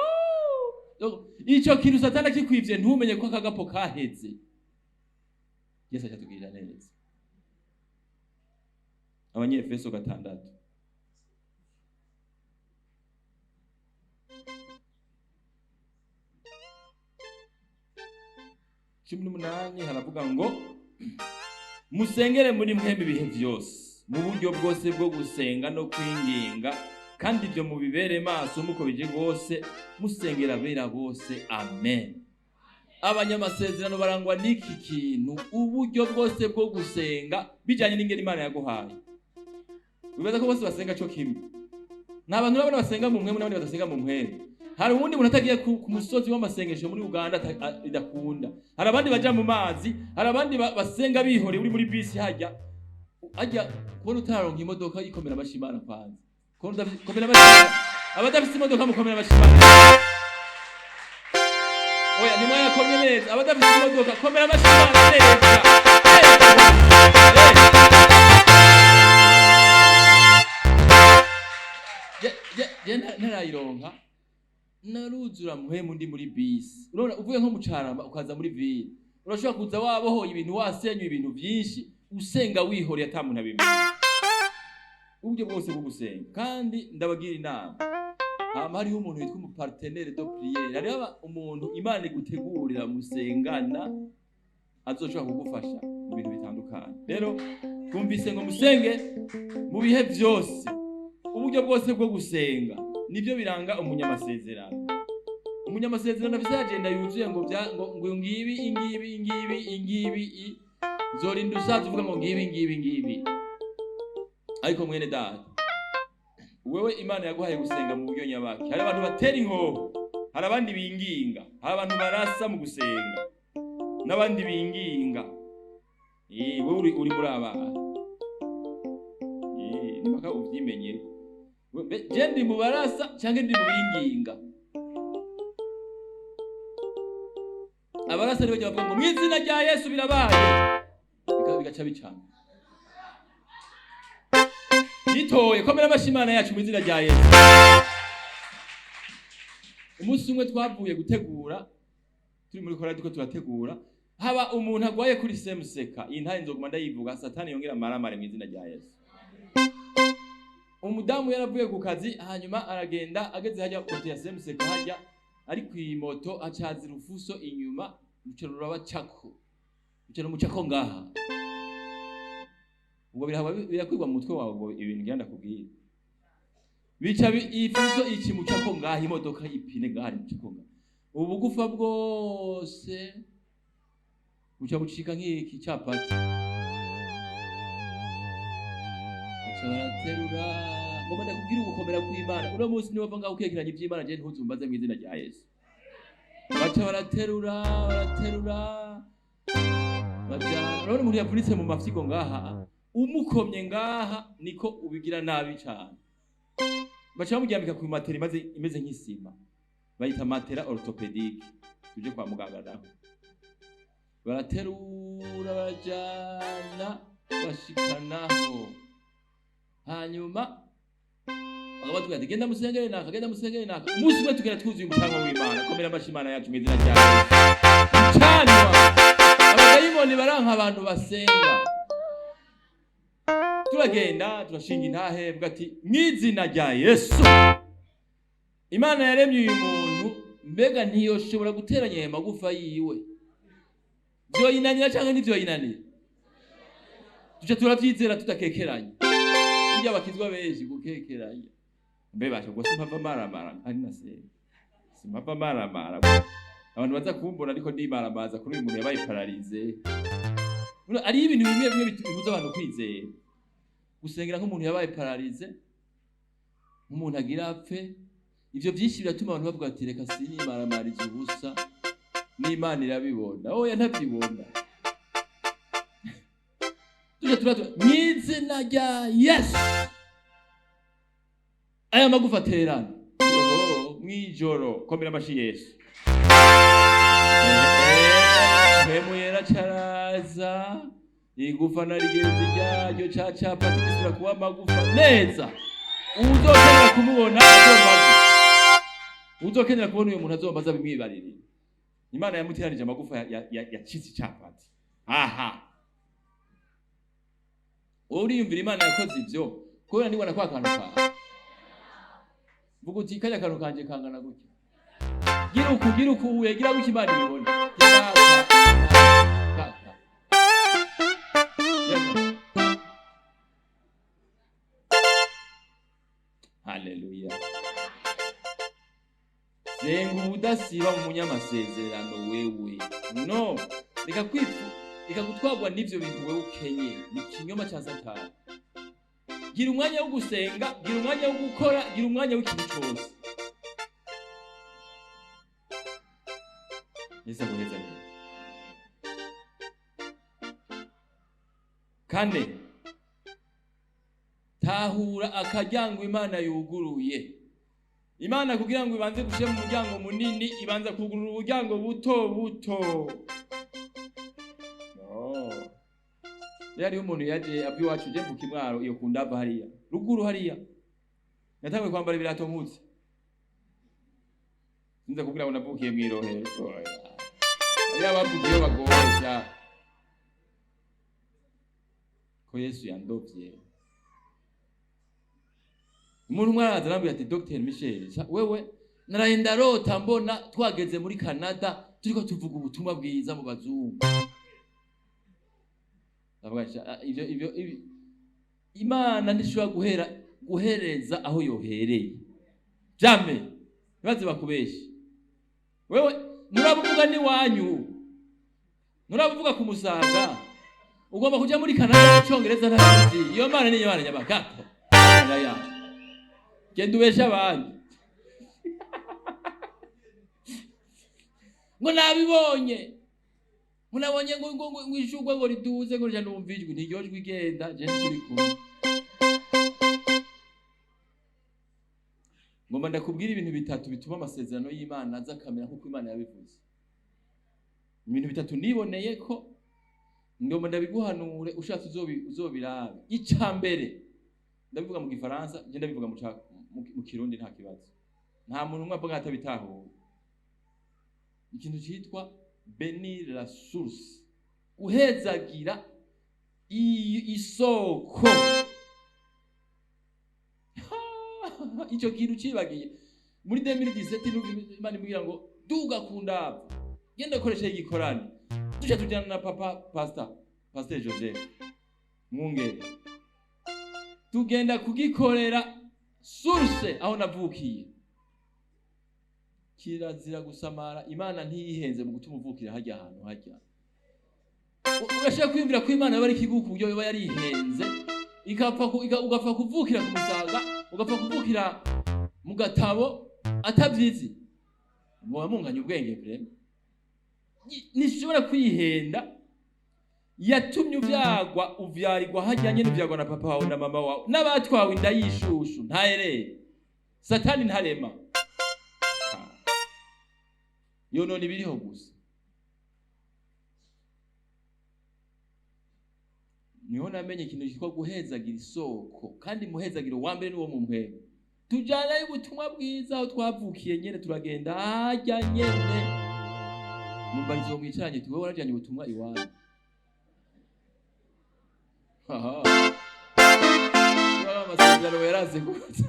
Ico kintu Satani akikwivye ntumenye ko akagapo kaheze. Yesu acatugirira neza. Abanyefeso 6. 18 haravuga ngo musengere muri mwembi ibihe vyose mu buryo bwose bwo gusenga no kwinginga, kandi ibyo mubibere maso muko bije rwose, musengera abera bose. Amen. Abanyamasezerano barangwa n'iki kintu, uburyo bwose bwo gusenga bijanye n'ingene Imana yaguhaye. Wibaza ko bose basenga co kimwe? Nta bantu urabona basenga mu mpwemu n'abandi badasenga mu mpwemu. Hari uwundi muntu atagiye ku musozi w'amasengesho muri Uganda idakunda. Hari abandi baja mu mazi, hari abandi basenga bihoreye. Uri muri bisi hajya hajya, kubona utararonka imodoka ikomera amashyi Imana kwanza. Kubona komera amashyi abadafise imodoka, mukomera amashyi Imana. Oya, nimwayakomye neza. Abadafise imodoka, komera amashyi Imana neza. Je ntarayironka naruzura muhemu ndi muri bisi. Urabona uvuye nko mu Carama ukaza muri ville, urashobora kuza wabohoye ibintu, wasenywe ibintu byinshi, usenga wihoreye ata muntu abimenya. Uburyo bwose bwo gusenga. Kandi ndabagira inama, hama hariho umuntu witwa umupartenaire de prière, hariho umuntu Imana igutegurira musengana azoshobora kugufasha mu bintu bitandukanye. Rero twumvise ngo musenge mu bihe byose, uburyo bwose bwo gusenga nibyo biranga umunyamasezerano. Umunyamasezerano afise agenda yuzuye ngo bya ngo ngo ngibi ingibi ingibi ingibi zorinda usaza uvuga ngo ngibi ngibi ngibi. Ariko mwene data, wewe Imana yaguhaye gusenga mu buryo nyabaki. Hari abantu batera inkoho, hari abandi binginga, hari abantu barasa mu gusenga n'abandi binginga. Wewe uri muri aba. Nimaka uvyimenyere. Je ndi mu barasa canke ndi mu binginga? Abarasa nibo bavuga ngo mu izina rya Yesu birabaye, bigaca bicana. Bitoye komera amashyi Imana yacu mu izina rya Yesu. Umunsi umwe twavuye gutegura, turi muri korali turiko turategura, haba umuntu agwaye kuri semuseka. Iyi ntahe nzoguma ndayivuga, Satani yongera amaramare mu izina rya Yesu. Umudamu yaravuye ku kazi, hanyuma aragenda, ageze hajya moto ya semuseka hajya ari kw'imoto, acaza urufuso inyuma, ruca rurabacako, ruca rumucako ngaha. Ubwo birakwirwa mu mutwe wawe, ubwo ibintu ngira ndakubwira. Bica ifuso ikimucako ngaha, imodoka y'ipine ngaha imucako ngaha, ubugufa bwose buca bucika nk'iki capati. Baca baraterura. Ngomba ndakubwira ugukomera kw'Imana uno munsi. Niwava ngaho ukekeranya ivy'Imana, je ntuzumbaze mu izina rya Yesu. Baca baraterura, baraterura, bajana. Urabona umuntu yavunitse mu mafyigo ngaha, umukomye ngaha niko ubigira nabi cane. Baca bamuryamika ku matera imeze nk'isima, bayita matera orthopédique. Tuje kwa muganga naho baraterura, barajana, bashikanaho. Hanyuma bakaba batubwira ati genda musengere naka, genda musengere naka. Umunsi umwe tugenda twuzuye umucanwa w'Imana. Komera amashyi Imana yacu mu izina rya Yesu. Umucanwa, abadayimoni baranka abantu basenga. Turagenda turashinga intahe, bwa ati mw'izina rya Yesu, Imana yaremye uyu muntu, mbega ntiyoshobora guteranya aya magufa yiwe? Vyoyinanira canke ntivyoyinanira? Duca turavyizera tudakekeranya. Burya bakizwa benshi gukekeranya. Mbe basha ubwo simpava maramara kandi nasenga, simpava maramara. Abantu baza kumbona ariko ndimaramaza kuri uyu muntu yabaye paralysé. Hariho ibintu bimwe bimwe bibuza abantu kwizera. Gusengera nk'umuntu yabaye paralysé, nk'umuntu agira apfe, ivyo vyinshi biratuma abantu bavuga ati reka sinimaramariza ubusa, n'Imana irabibona. Oya, ntavyibona. Tujya turatu mw'izina rya Yesu, aya magufa aterana. Yoho, mw'ijoro, komera amashi Yesu. Mpemu yera caraza, igufa na rigenzi ryaryo ca capati gisubira kuba amagufa neza. Uwuzokenera kumubona azombaze, uwuzokenera kubona uyu muntu azombaze abimwibarire. Imana yamuteranije amagufa yacitse icapati. Aha wowe uriyumvira Imana yakoze ivyo kubera nibona kwa kantu kawe, vuga uti kajya kantu kanje kangana gutya, gira uku, gira uku, uye gira gutya, Imana ibibone. Gira ka, ka, ka. Yego. Haleluya. Senga ubudasiba mu munyamasezerano wewe. No, reka kwipfu, reka gutwarwa n'ivyo bintu wewe ukenye, ni ikinyoma ca Satani. Gira umwanya wo gusenga, gira umwanya wo gukora, gira umwanya w'ikintu cose. Yesu aguhezagire. Kane, tahura akaryango Imana yuguruye. Imana kugira ngo ibanze gushira mu muryango munini, ibanza kugurura umuryango buto buto. No. Rero hariho umuntu yaje ava iwacu, je mvuka imwaro iyo kundava hariya ruguru hariya, natanguye kwambara ibirato nkutse. Sinza kubwira ngo navukiye mw'irohero. Oya. Hariya abavukiyeyo bagowe sha. Ko Yesu yandovye. Umuntu umwe araza arambwira ati Dr Michel, wewe naraye ndarota mbona twageze muri Canada turiko tuvuga ubutumwa bwiza mu bazungu. Ndavuga nti, ivyo Imana ntishobora guhereza aho yohereye. Jamais. Ntibaze bakubeshe. Wewe nurabuvuga n'iwanyu, nurabuvuga ku Musaga, ugomba kuja muri Canada icongereza ntazi. Iyo mana ni Imana nyabakato. Ya genda ubeshe abandi ngo nabibonye, ngo nabonye ngo ngo ngo ishurwe ngo riduze ngo rija numva ijwi ntiryo jwi igenda je turi kumwe. Ngomba ndakubwira ibintu bitatu bituma amasezerano y'Imana aza akamera nk'uko Imana yabivuze. Ibintu bitatu niboneye ko ngomba ndabiguhanure, ushatse uzobirabe. Ica mbere ndabivuga mu Gifaransa, je ndabivuga mu Kirundi nta kibazo, nta muntu umwe avuga atabitahura. Ikintu citwa bénir la source, guhezagira isoko. Ico kintu cibagiye muri 2017 Imana imbwira ngo duga ku ndava, genda ukoreshe igikorane. Duca tujana na papa Pastor Joseph Mwungere, tugenda kugikorera source aho navukiye. Kirazira gusamara, Imana ntiyihenze mu gutuma uvukira hajya ahantu hajya. Urashaka kwiyumvira ko Imana yoba ari ikiguku ku buryo yoba yarihenze ugapfa kuvukira ku Musaga, ugapfa kuvukira mu gatabo atavyizi. Muba munganya ubwenge vrema. Ntishobora kwihenda. Yatumye uvyagwa, uvyarirwa hajya nyene, uvyagwa na papa wawe na mama wawe n'abatwawe inda y'ishushu. Ntaherere Satani ntarema, yonona ibiriho gusa. Niho namenye ikintu cyitwa guhezagira isoko, kandi muhezagiro wa mbere niwo mu mpwemu. Tujanayo ubutumwa bwiza aho twavukiye nyene, turagenda hajya nyene. Mumbarizo mwicaranye tuwe warajanye ubutumwa iwanyu. Aha. Amasezerano yaraze kuza.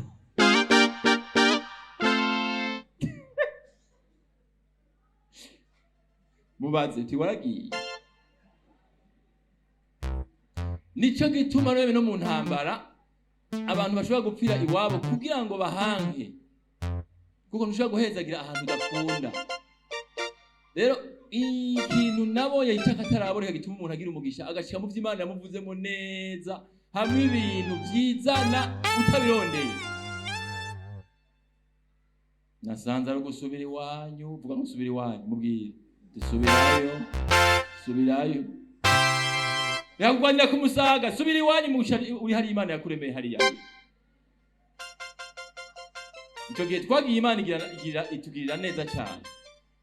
Mubaze tiwaragiye. Nico gituma rero no mu ntambara abantu bashobora gupfira iwabo kugira ngo bahanke, kuko ntushobora guhezagira ahantu udakunda. Rero ikintu nabonye cy'akataraboneka gituma umuntu agira umugisha agashika mu vy'Imana yamuvuzemo neza, hamwe ibintu vyizana utabirondeye. Nasanze ari gusubira iwanyu, vuga ngo subira iwanyu, mubwire dusubirayo, subirayo. Yakugwanira ku Musaga, subira iwanyu uri hari Imana yakuremeye hariya. Ico gihe twagiye Imana itugirira neza cyane.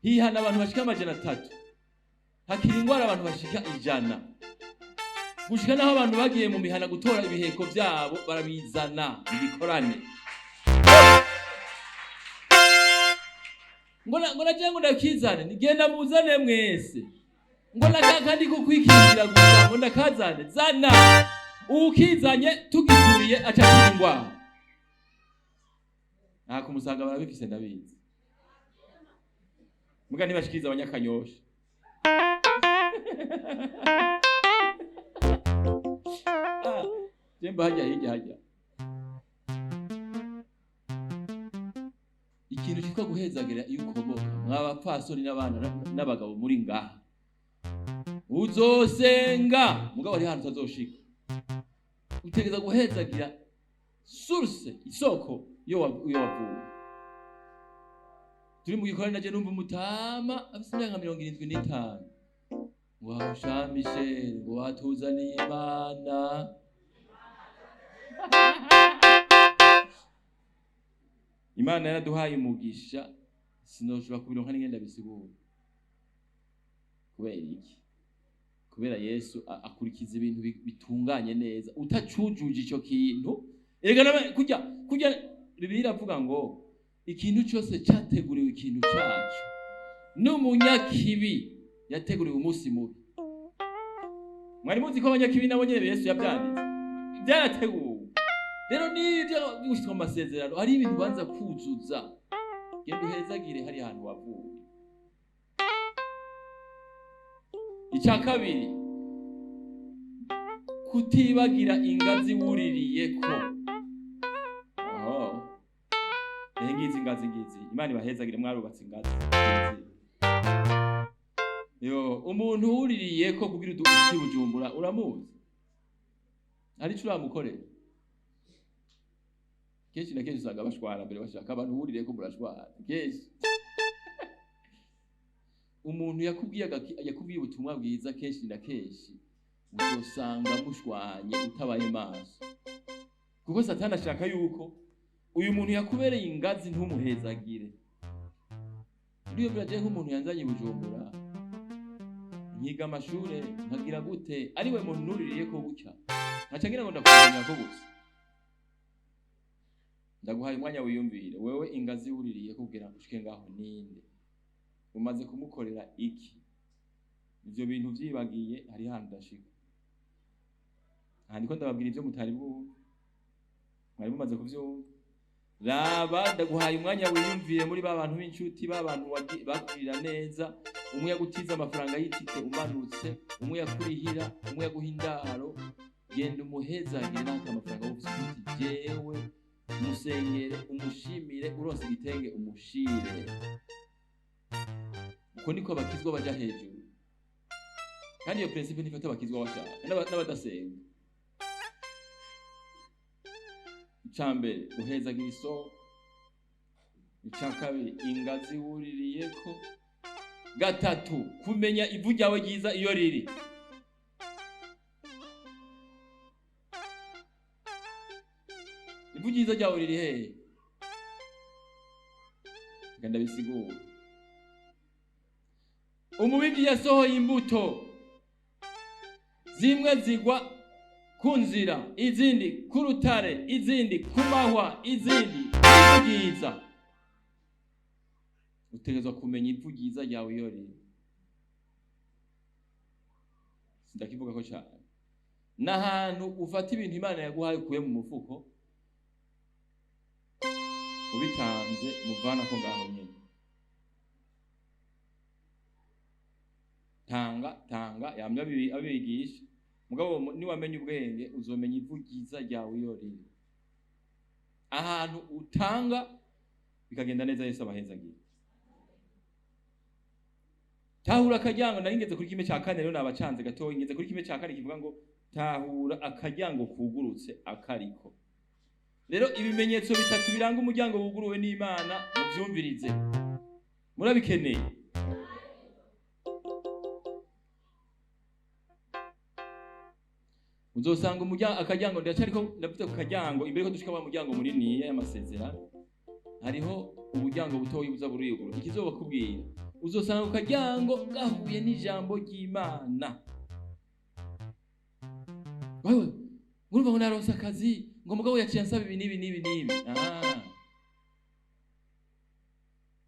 Hihana abantu bashika 300, hakiri ingwara abantu bashika 100, gushika naho abantu bagiye mu mihana gutora ibiheko vyabo barabizana ibikorane. Ngo naje ngo ndakizane, nigenda muzane mwese. Ngo nakakandi ko kwikingira gusa, ngo ndakazane zana. Ukizanye tugituriye aca ingwara. Nta kumusaga barabifise ndabizi. Muga ntibashikiza abanyakanyosha. Jemba hajya hirya hajya. Ikintu cyitwa guhezagira iyo ukomoka, mw'abapfasoni n'abana n'abagabo muri ngaha. Uzosenga mugabo ari hantu utazoshika. Utegeza guhezagira source, isoko iyo wavuye. Turi mu gikorane naje numva umutama afise imyaka 75. Ngo Jean Michel ngo watuzaniye Imana. Imana yaraduhaye umugisha, sinoshobora kubironka n'ingenda bisigura. Kubera iki? Kubera Yesu akurikiza ibintu bitunganye neza. Utacujuje ico kintu, erega kujya Bibiliya iravuga ngo ikintu cyose cyateguriwe ikintu cyacu, n'umunyakibi yateguriwe umunsi mubi. Mwari muzi ko abanyakibi nabo nyene Yesu yavyanditse, byarateguwe. Rero nibyo gushika mu masezerano hari ibintu banza kuzuza. Genda uhezagire hari ahantu wavuye. Icya kabiri, kutibagira ingazi wuririyeko. Aho ngizi ingazi ngizi, Imana ibahezagire, mwarubatse ingazi. Yo, umuntu wuririye ko kugira uduki Bujumbura uramuzi? Hari ico uramukorera? Kenshi na kenshi usanga bashwana mbere, bashaka abantu wuririye ko murashwana kenshi. Umuntu yakubwiye yakubwiye ubutumwa bwiza, kenshi na kenshi uzosanga mushwanye utabaye maso, kuko Satani ashaka yuko uyu muntu yakubereye ingazi ntumuhezagire. Uriyo biraje nk'umuntu yanzanye i Bujumbura, nkiga amashure, nkagira gute, ariwe muntu nuririye ko bucya nkaca ngira ngo ndakumenya ko gusa. Ndaguhaye umwanya wiyumvire wewe, ingazi wuririye kugira ngo ushike ngaho ninde? Umaze kumukorera iki? Ivyo bintu vyibagiye, hari hantu udashika. Aha ndiko ndababwira ivyo mutari bwumve, mwari mumaze kuvyumva. Raba, ndaguhaye umwanya wiyumvire muri ba bantu b'inshuti, ba bantu bakugirira neza. Umwe yagutiza amafaranga y'itike umanutse, umwe yakurihira, umwe yaguha indaro. Genda umuhezagire n'aka amafaranga wufise, uti jewe musengere, umushimire, uronse igitenge umushire. Uko niko abakizwa baja hejuru. Kandi iyo principe ntifata abakizwa bashaka n'abadasenga. Icya mbere, uhezagira isoko. Icya kabiri, ingazi wuririyeko. Gatatu, kumenya ivu ryawe ryiza iyo riri. Ivu ryiza ryawe riri hehe? Reka ndabisigura. Umubibyi yasohoye imbuto, zimwe zigwa ku nzira, izindi ku rutare, izindi ku mahwa, izindi ivu ryiza. Utegerezwa kumenya ivu ryiza ryawe iyo riri. Sindakivuga ko cyane, n'ahantu ufata ibintu Imana yaguhaye ukuye mu mufuko, ubitanze muvana ko ngaho nyene. Tanga, tanga, yamye abigisha. Mugabo niwamenya ubwenge, uzomenya ivu ryiza ryawe iyo riri, ahantu utanga bikagenda neza. Yesu abahezagira. Tahura akaryango. Nari ngeze kuri kimwe cya kane, rero nabacanze gatoya. Ngeze kuri kimwe cya kane kivuga ngo tahura akaryango kugurutse akariko. Rero ibimenyetso bitatu biranga umuryango wuguruwe n'Imana, muvyumvirize, murabikeneye. Uzosanga umuryango, akaryango, ndacariko ndavuze ku karyango. Imbere ko dushika wa muryango munini y'amasezerano, hariho uburyango butoyi buza buriyuguru. Ikizobakubwira, uzosanga ku karyango gahuye n'ijambo ry'Imana. Wewe urumva ngo naronse akazi, ngo mugabo yaciye ansaba ibi n'ibi n'ibi n'ibi. Ah,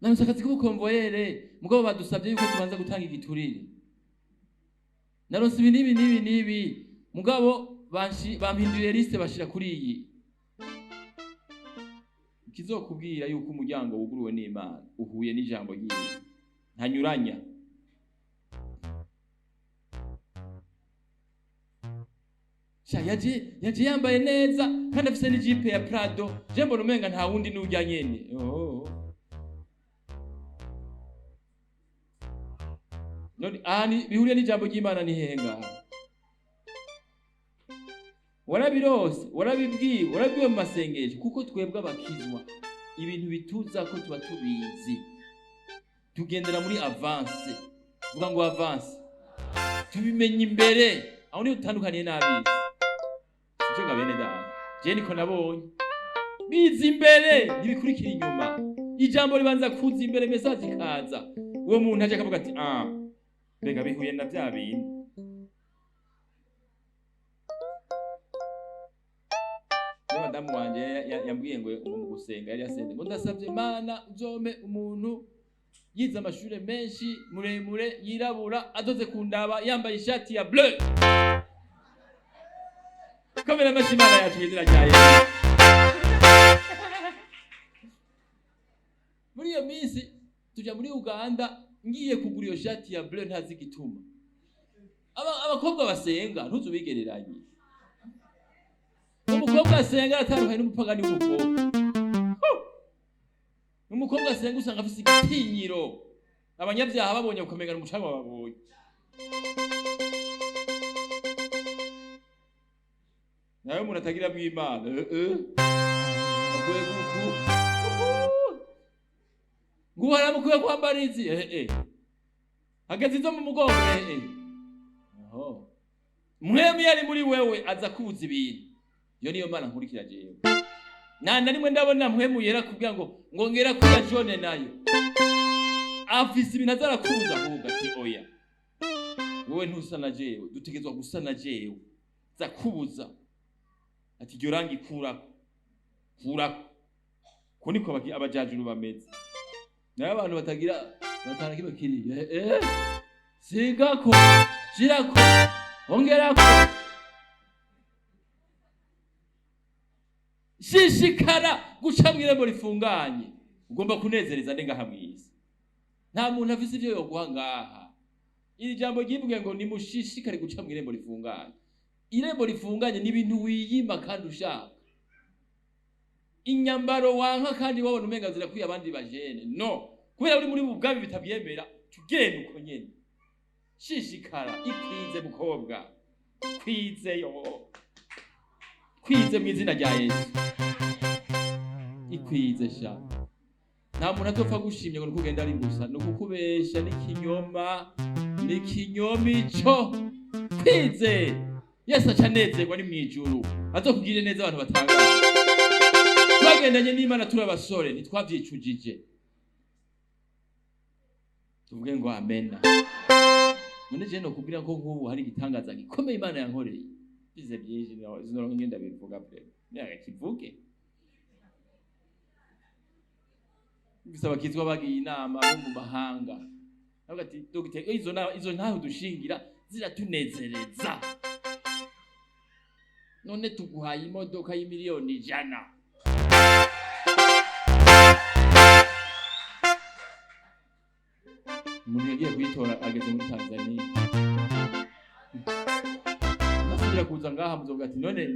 naronse akazi k'ubukonvoyere, mugabo badusabye yuko tubanza gutanga igiturire. Naronse ibi n'ibi n'ibi n'ibi, mugabo bampinduriye liste bashira kuri iyi. Ikizokubwira yuko umuryango wuguruwe n'Imana uhuye n'ijambo ry'Imana, ntanyuranya. Sha, yaje yambaye neza kandi afise n'ijipe ya Prado, je mbona umenga nta wundi n'urya nyene. Oh. None aha bihuriye n'ijambo ry'Imana ni hehe ngaha? Warabirose, warabibwiwe, warabwiwe mu masengesho, kuko twebwe abakizwa ibintu bituza ko tuba tubizi, tugendera muri avance. Vuga ngo avance. Tubimenya imbere. Aho niho dutandukaniye n'abisi, sivyo ga bene data? Je niko nabonye, biza imbere, ntibikurikira inyuma. Ijambo ribanza kuza imbere, message ikaza, uwo muntu aje akavuga ati: "Ah, mbega bihuye na bya bintu." Niyo madamu wanje yambwiye ngo mu gusenga yari yasenze ngo: "Ndasabye Imana uzome umuntu yize amashure menshi, muremure, yirabura, azoze kundaba yambaye ishati ya bleu." Komera amashyi Imana yacu mu izina rya Yesu. Muri iyo minsi tuja muri Uganda, ngiye kugura iyo shati ya bleu, ntazi igituma. Abakobwa basenga ntuzubigereranye. Umukobwa asenga aratandukanye n'umupagani w'umukobwa. Huh! Umukobwa asenga usanga afise igitinyiro. Abanyabyaha babonye ukamengana umucanga babonye. Nawe umuntu atagira mw'Imana akwiye kuku ngubu haramukwiye kwambara izi hageze izo mu mugongo aho mwemi yari muri wewe aza kubuza ibintu. Iyo niyo Mana nkurikira jewe. Nta na rimwe ndabona mpwemu yera kubwira ngo ngera kuya jone nayo afise ibintu azarakubuza ahubwo ati oya wewe ntusa na jewe, dutegerezwa gusa na jewe. Zakubuza ati iryo rangi kurako kurako. Ko niko abajajuru bameze. Nayo abantu batagira batana kiba kiri sigako shirako ongerako. Shishikara guca mw'irembo rifunganye. Ugomba kunezereza nde ngaha mw'isi? Nta muntu afise ivyo yoguha ngaha. Iri jambo ryivuge ngo nimushishikare guca mw'irembo rifunganye. Irembo rifunganye ni ibintu wiyima kandi ushaka. Inyambaro wanka kandi wabona umenga zirakwiye abandi bajene. No, kubera uri muri bubwami bitabyemera, tugenda uko nyene. Shishikara ikwize mukobwa. Kwize yo. Kwize mu izina rya Yesu. Ikwize sha. Nta muntu azopfa gushimye ngo nukugenda ari gusa, nukukubesha n'ikinyoma, n'ikinyoma ico. Kwize. Yesu aca anezerwa ni mw'ijuru. Azokugirire neza abantu batangaye. Twagendanye n'Imana turi abasore, ntitwavyicujije. Tuvuge ngo amena. None je nokubwira ko nk'ubu hari igitangaza gikomeye Imana yankoreye. Bize byinshi zinoronka ngenda bivuga vraiment. Myaka kivuge. Bisaba kizwa bagiye inama bo mu mahanga. Avuga ati dogiteri izo ntaho dushingira ziratunezereza. None tuguhaye imodoka y'imiliyoni 100. Umuntu yagiye kuyitora ageze muri Tanzania. Nasubira kuza ngaha muzovuga ati none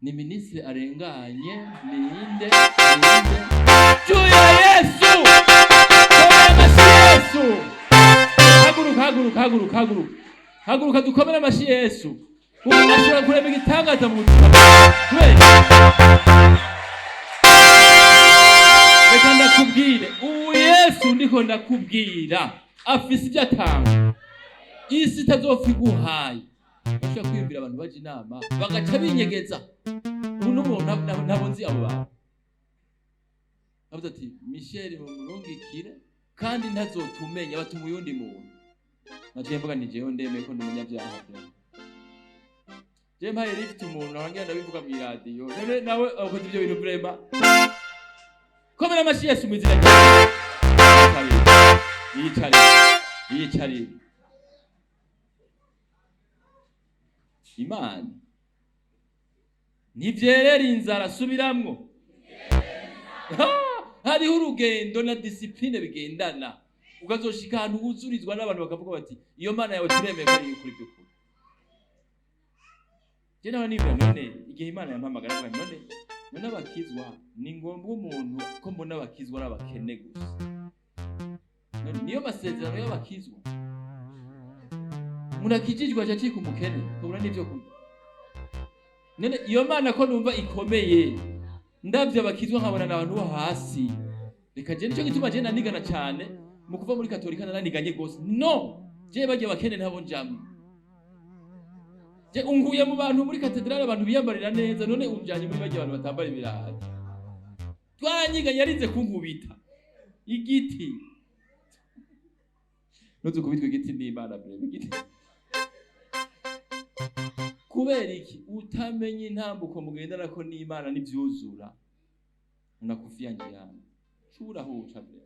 ni ministre arenganye ninde ninde. Juya Yesu! Komera Yesu! Haguruka haguruka haguruka haguruka. Haguruka dukomere amashi Yesu. Ashobora kurema igitangaza mu buzima kubera. Reka ndakubwire, ubu Yesu ndiko ndakubwira afise ibyo atanga. Isi itazopfa iguhaye. Ushobora kwiyumvira abantu baje inama bagaca binyegeza. Ubu n'umuntu ntabwo nzi abo bantu. Avuze ati Michel mumurungikire kandi ntazotumenya batuma uyundi muntu. Naciye mvuga nti jewe ndemeye ko ndi umunyabyaha. Je mpaye lift umuntu arangira ndabivuga mu radio. None nawe akoze ibyo bintu vraiment. Komera amashi Yesu mu izina rya Yicare. Yicare. Imana ntivyerera inzara subiramwo. Hariho urugendo na discipline bigendana. Ukazoshika ahantu wuzurizwa n'abantu bakavuga bati iyo Mana yawe turemeye ko ari ukuri by'ukuri. Je nawe nibwira none igihe Imana yampamagara avuga none abakizwa ni ngombwa umuntu ko mbona abakizwa ari abakene gusa. None niyo masezerano y'abakizwa. Umuntu akijijwe aca acika umukene kabura n'ivyo kurya. None iyo Mana ko numva ikomeye ndavye abakizwa nkabona n'abantu bo hasi. Reka je nico gituma je nanigana cyane mu kuva muri Katolika naraniganye gose. No, je barya abakene ntabo njamwe. Je unguye mu bantu muri katedrale abantu biyambarira neza none unjanye muri barya abantu batambara ibirayi. Twaranyiganye yarinze kunkubita igiti. Nuzukubitwa igiti n'Imana breve igiti. Kubera iki utamenye intambuko mugendana ko n'Imana n'ivyuzura unakufia njiani. Shura huca breve.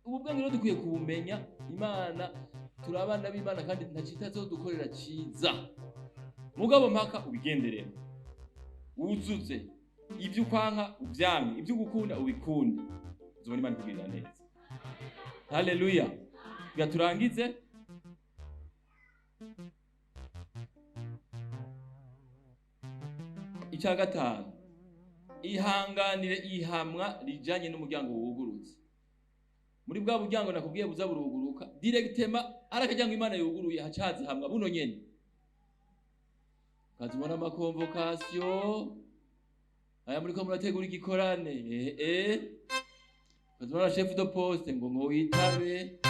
Ubu bwange rero dukwiye kubumenya. Imana turi abana b'Imana kandi ntacitazodukorera ciza. Mugabo mpaka ubigenderera. Wuzuze ibyo ukwanka ubyanke, ibyo ugukunda ubikunde. Uzobona Imana ikugirira neza. Haleluya. Gaturangize. Icya gatanu, ihanganire ihamwa rijanye n'umuryango wugurutse. Muri Muri bwa buryango nakubwiye buza buruguruka directement, ari akaryango Imana yuguruye, hacaza hamwe buno nyene, ukazibona ama convocation aya muriko murategura igikorane, ukazibona chef de poste ngo witabe,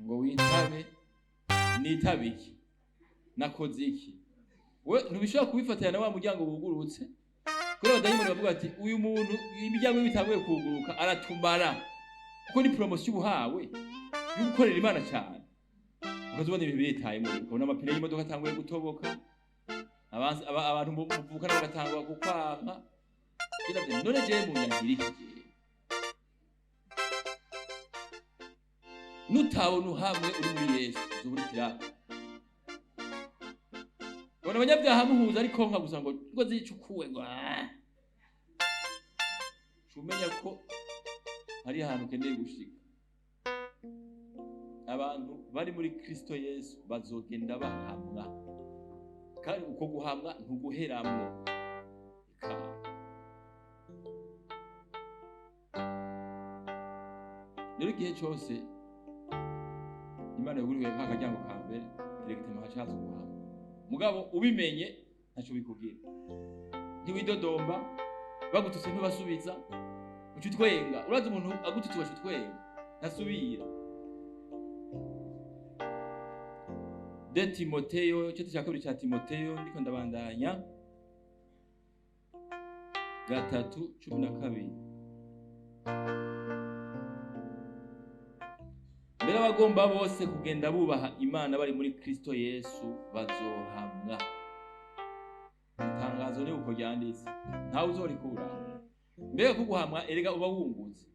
ngo witabe. Nitabe iki? Nakoze iki? We ntubishobora kubifatanya na wa muryango wugurutse, kubera abadayimoni bavuga ati: "Uyu muntu imiryango ye itanguye kuguruka aratumara," kuko ni promotion ubuhawe yo gukorera Imana cyane. Ukazibona ibintu biritaye, ukabona amapine y'imodoka atanguye gutoboka, abantu muvukana bagatangura kukwanka. None jewe munyagira iki? Jewe nutabona uhamwe uri muri Yesu, uzoba uri Pilato. Ubona abanyabyaha muhuza, ariko nka gusa ngo zicukuwe, ngo ah. Umenya ko hari ahantu ukeneye gushika. Abantu bari muri Kristo Yesu bazogenda bahamwa, kandi uko guhamwa ntuguheramwo. Ika rero igihe cyose Imana yuguriwe nk'akaryango ka mbere, directement hacaza uguhamwa. Mugabo ubimenye ntacyo bikubwira, ntiwidodomba, bagututse ntubasubiza, uca utwenga. Urazi umuntu agututse ugaca utwenga, ntasubira. De Timoteyo, igice cya kabiri cya Timoteyo, ndiko ndabandanya, 3:12: "Mbere abagomba bose kugenda bubaha Imana bari muri Kristo Yesu bazohamwa." Itangazo ni uko ryanditse, ntawe uzorikuraho. Mbega kuguhamwa, erega uba wungutse.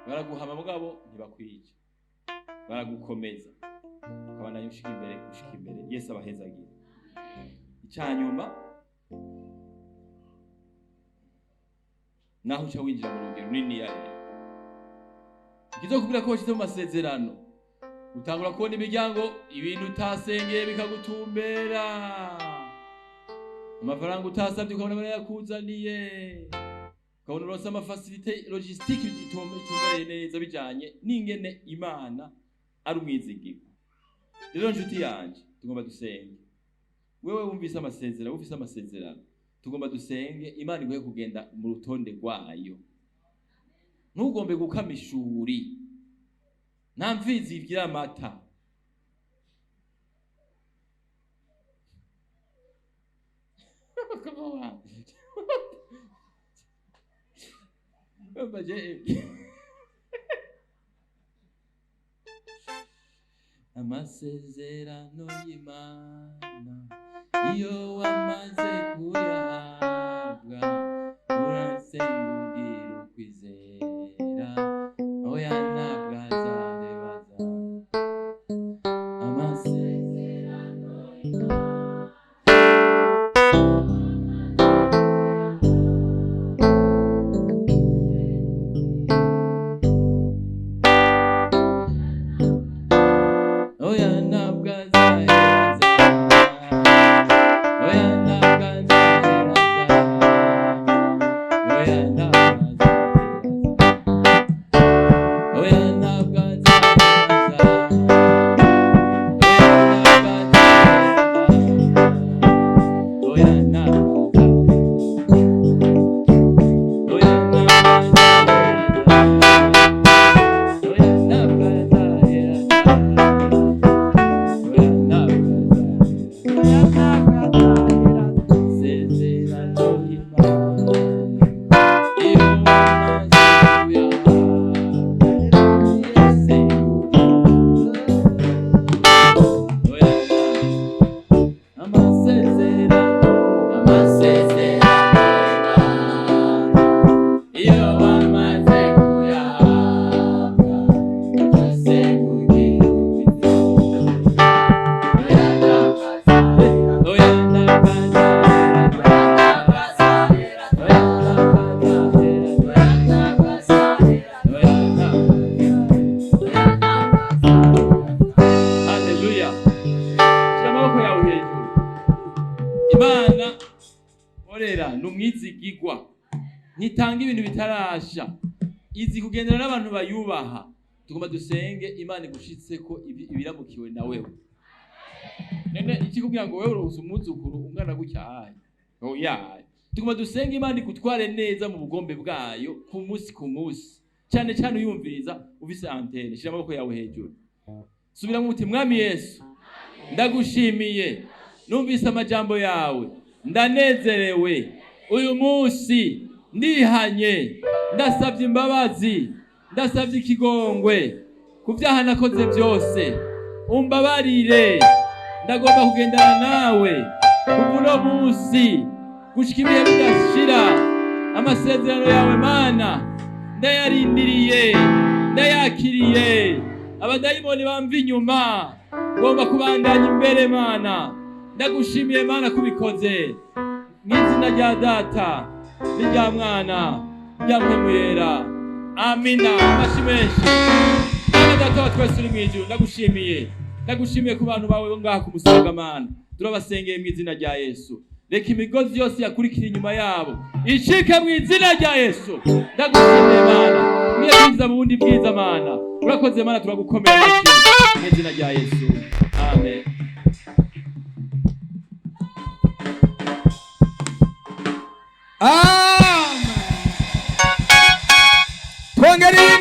Baraguhama mugabo ntibakwica, baragukomeza, ukabandanya ushika imbere, ushika imbere. Yesu abahezagira. Icyanyuma, naho uca winjira mu rugero runini ya rero ikizokubwira ko washyize mu masezerano, utangura kubona imiryango, ibintu utasengeye bikagutumbera, amafaranga utasabye ukabona barayakuzaniye, ukabona uronse ama facilité logistique itumbereye neza bijanye n'ingene Imana ari umwizigirwa. Rero nshuti yanje, tugomba dusenge. Wewe wumvise amasezerano, wumvise amasezerano, tugomba dusenge Imana iguhe kugenda mu rutonde rwayo. Ntugombe gukama ishuri, nta mfizi igira amata. Come on. Baje- Amasezerano y'Imana, iyo wamaze kuyahabwa, urasenga ugira ukwizera, oya, ntabwo azarebaza amasezerano y'Imana. Oya, ntabwo azaheraza. Oya, ntabwo azaheraza. Oya, ntabwo azaheraza. Oya, ntabwo azaheraza. Oya, ntabwo azaheraza. Oya, ntabwo azaheraza. Oya, ntabwo azaheraza. Oya, ntabwo azaheraza. Sezerano y'Imana, iyo umaze kuyahabwa, senga. Oya, amasezerano, amasezerano y'Imana, iyo wamaze kuyahabwa, senga ugira ukwizera. Oya, ntabwo azahera. Oya, ntabwo azahera. Oya, ntabwo azahera. Oya, ntabwo azahera. Haleluya! Shira amaboko yawe hejuru. Imana orera ni umwizigigwa, ntitanga ibintu bitarasha. Izi kugendana n'abantu bayubaha. Tugomba dusenge Imana igushitse ko ibiramukiwe na wewe. None iki kugira ngo wewe uronse umwuzukuru ungana gutya aye? Oya, tugomba dusenge Imana igutware neza mu bugombe bwayo ku munsi ku munsi, cyane cyane uyumviriza ufise antenne. Shira amaboko yawe hejuru, subiramo uti: "Mwami Yesu, ndagushimiye, numvise amajambo yawe, ndanezerewe. Uyu munsi ndihanye, ndasabye imbabazi, ndasabye ikigongwe ku byaha nakoze byose. Umbabarire, ndagomba kugendana nawe kuva uno munsi gushika ibihe bidashira. Amasezerano yawe Mana ndayarindiriye, ndayakiriye. Abadayimoni bamva inyuma, ngomba kubandanya imbere. Mana, ndagushimiye Mana kubikoze, mu izina rya Data n'irya Mwana n'irya Mpwemu Yera, amina." Amashi menshi. Mana Data wa twese uri mu ijuru, ndagushimiye, ndagushimiye ku bantu bawe bo ngaha ku Musaga. Mana, turabasengeye mu izina rya Yesu. Reka imigozi yose yakurikira inyuma yabo icike mu izina rya Yesu. Ndagushimiye Mana, ugiye kwinjiza mu bundi bwiza. Mana, urakoze. Mana, turagukomera amashyi mu izina rya Yesu, amen. Amen. Twongereye.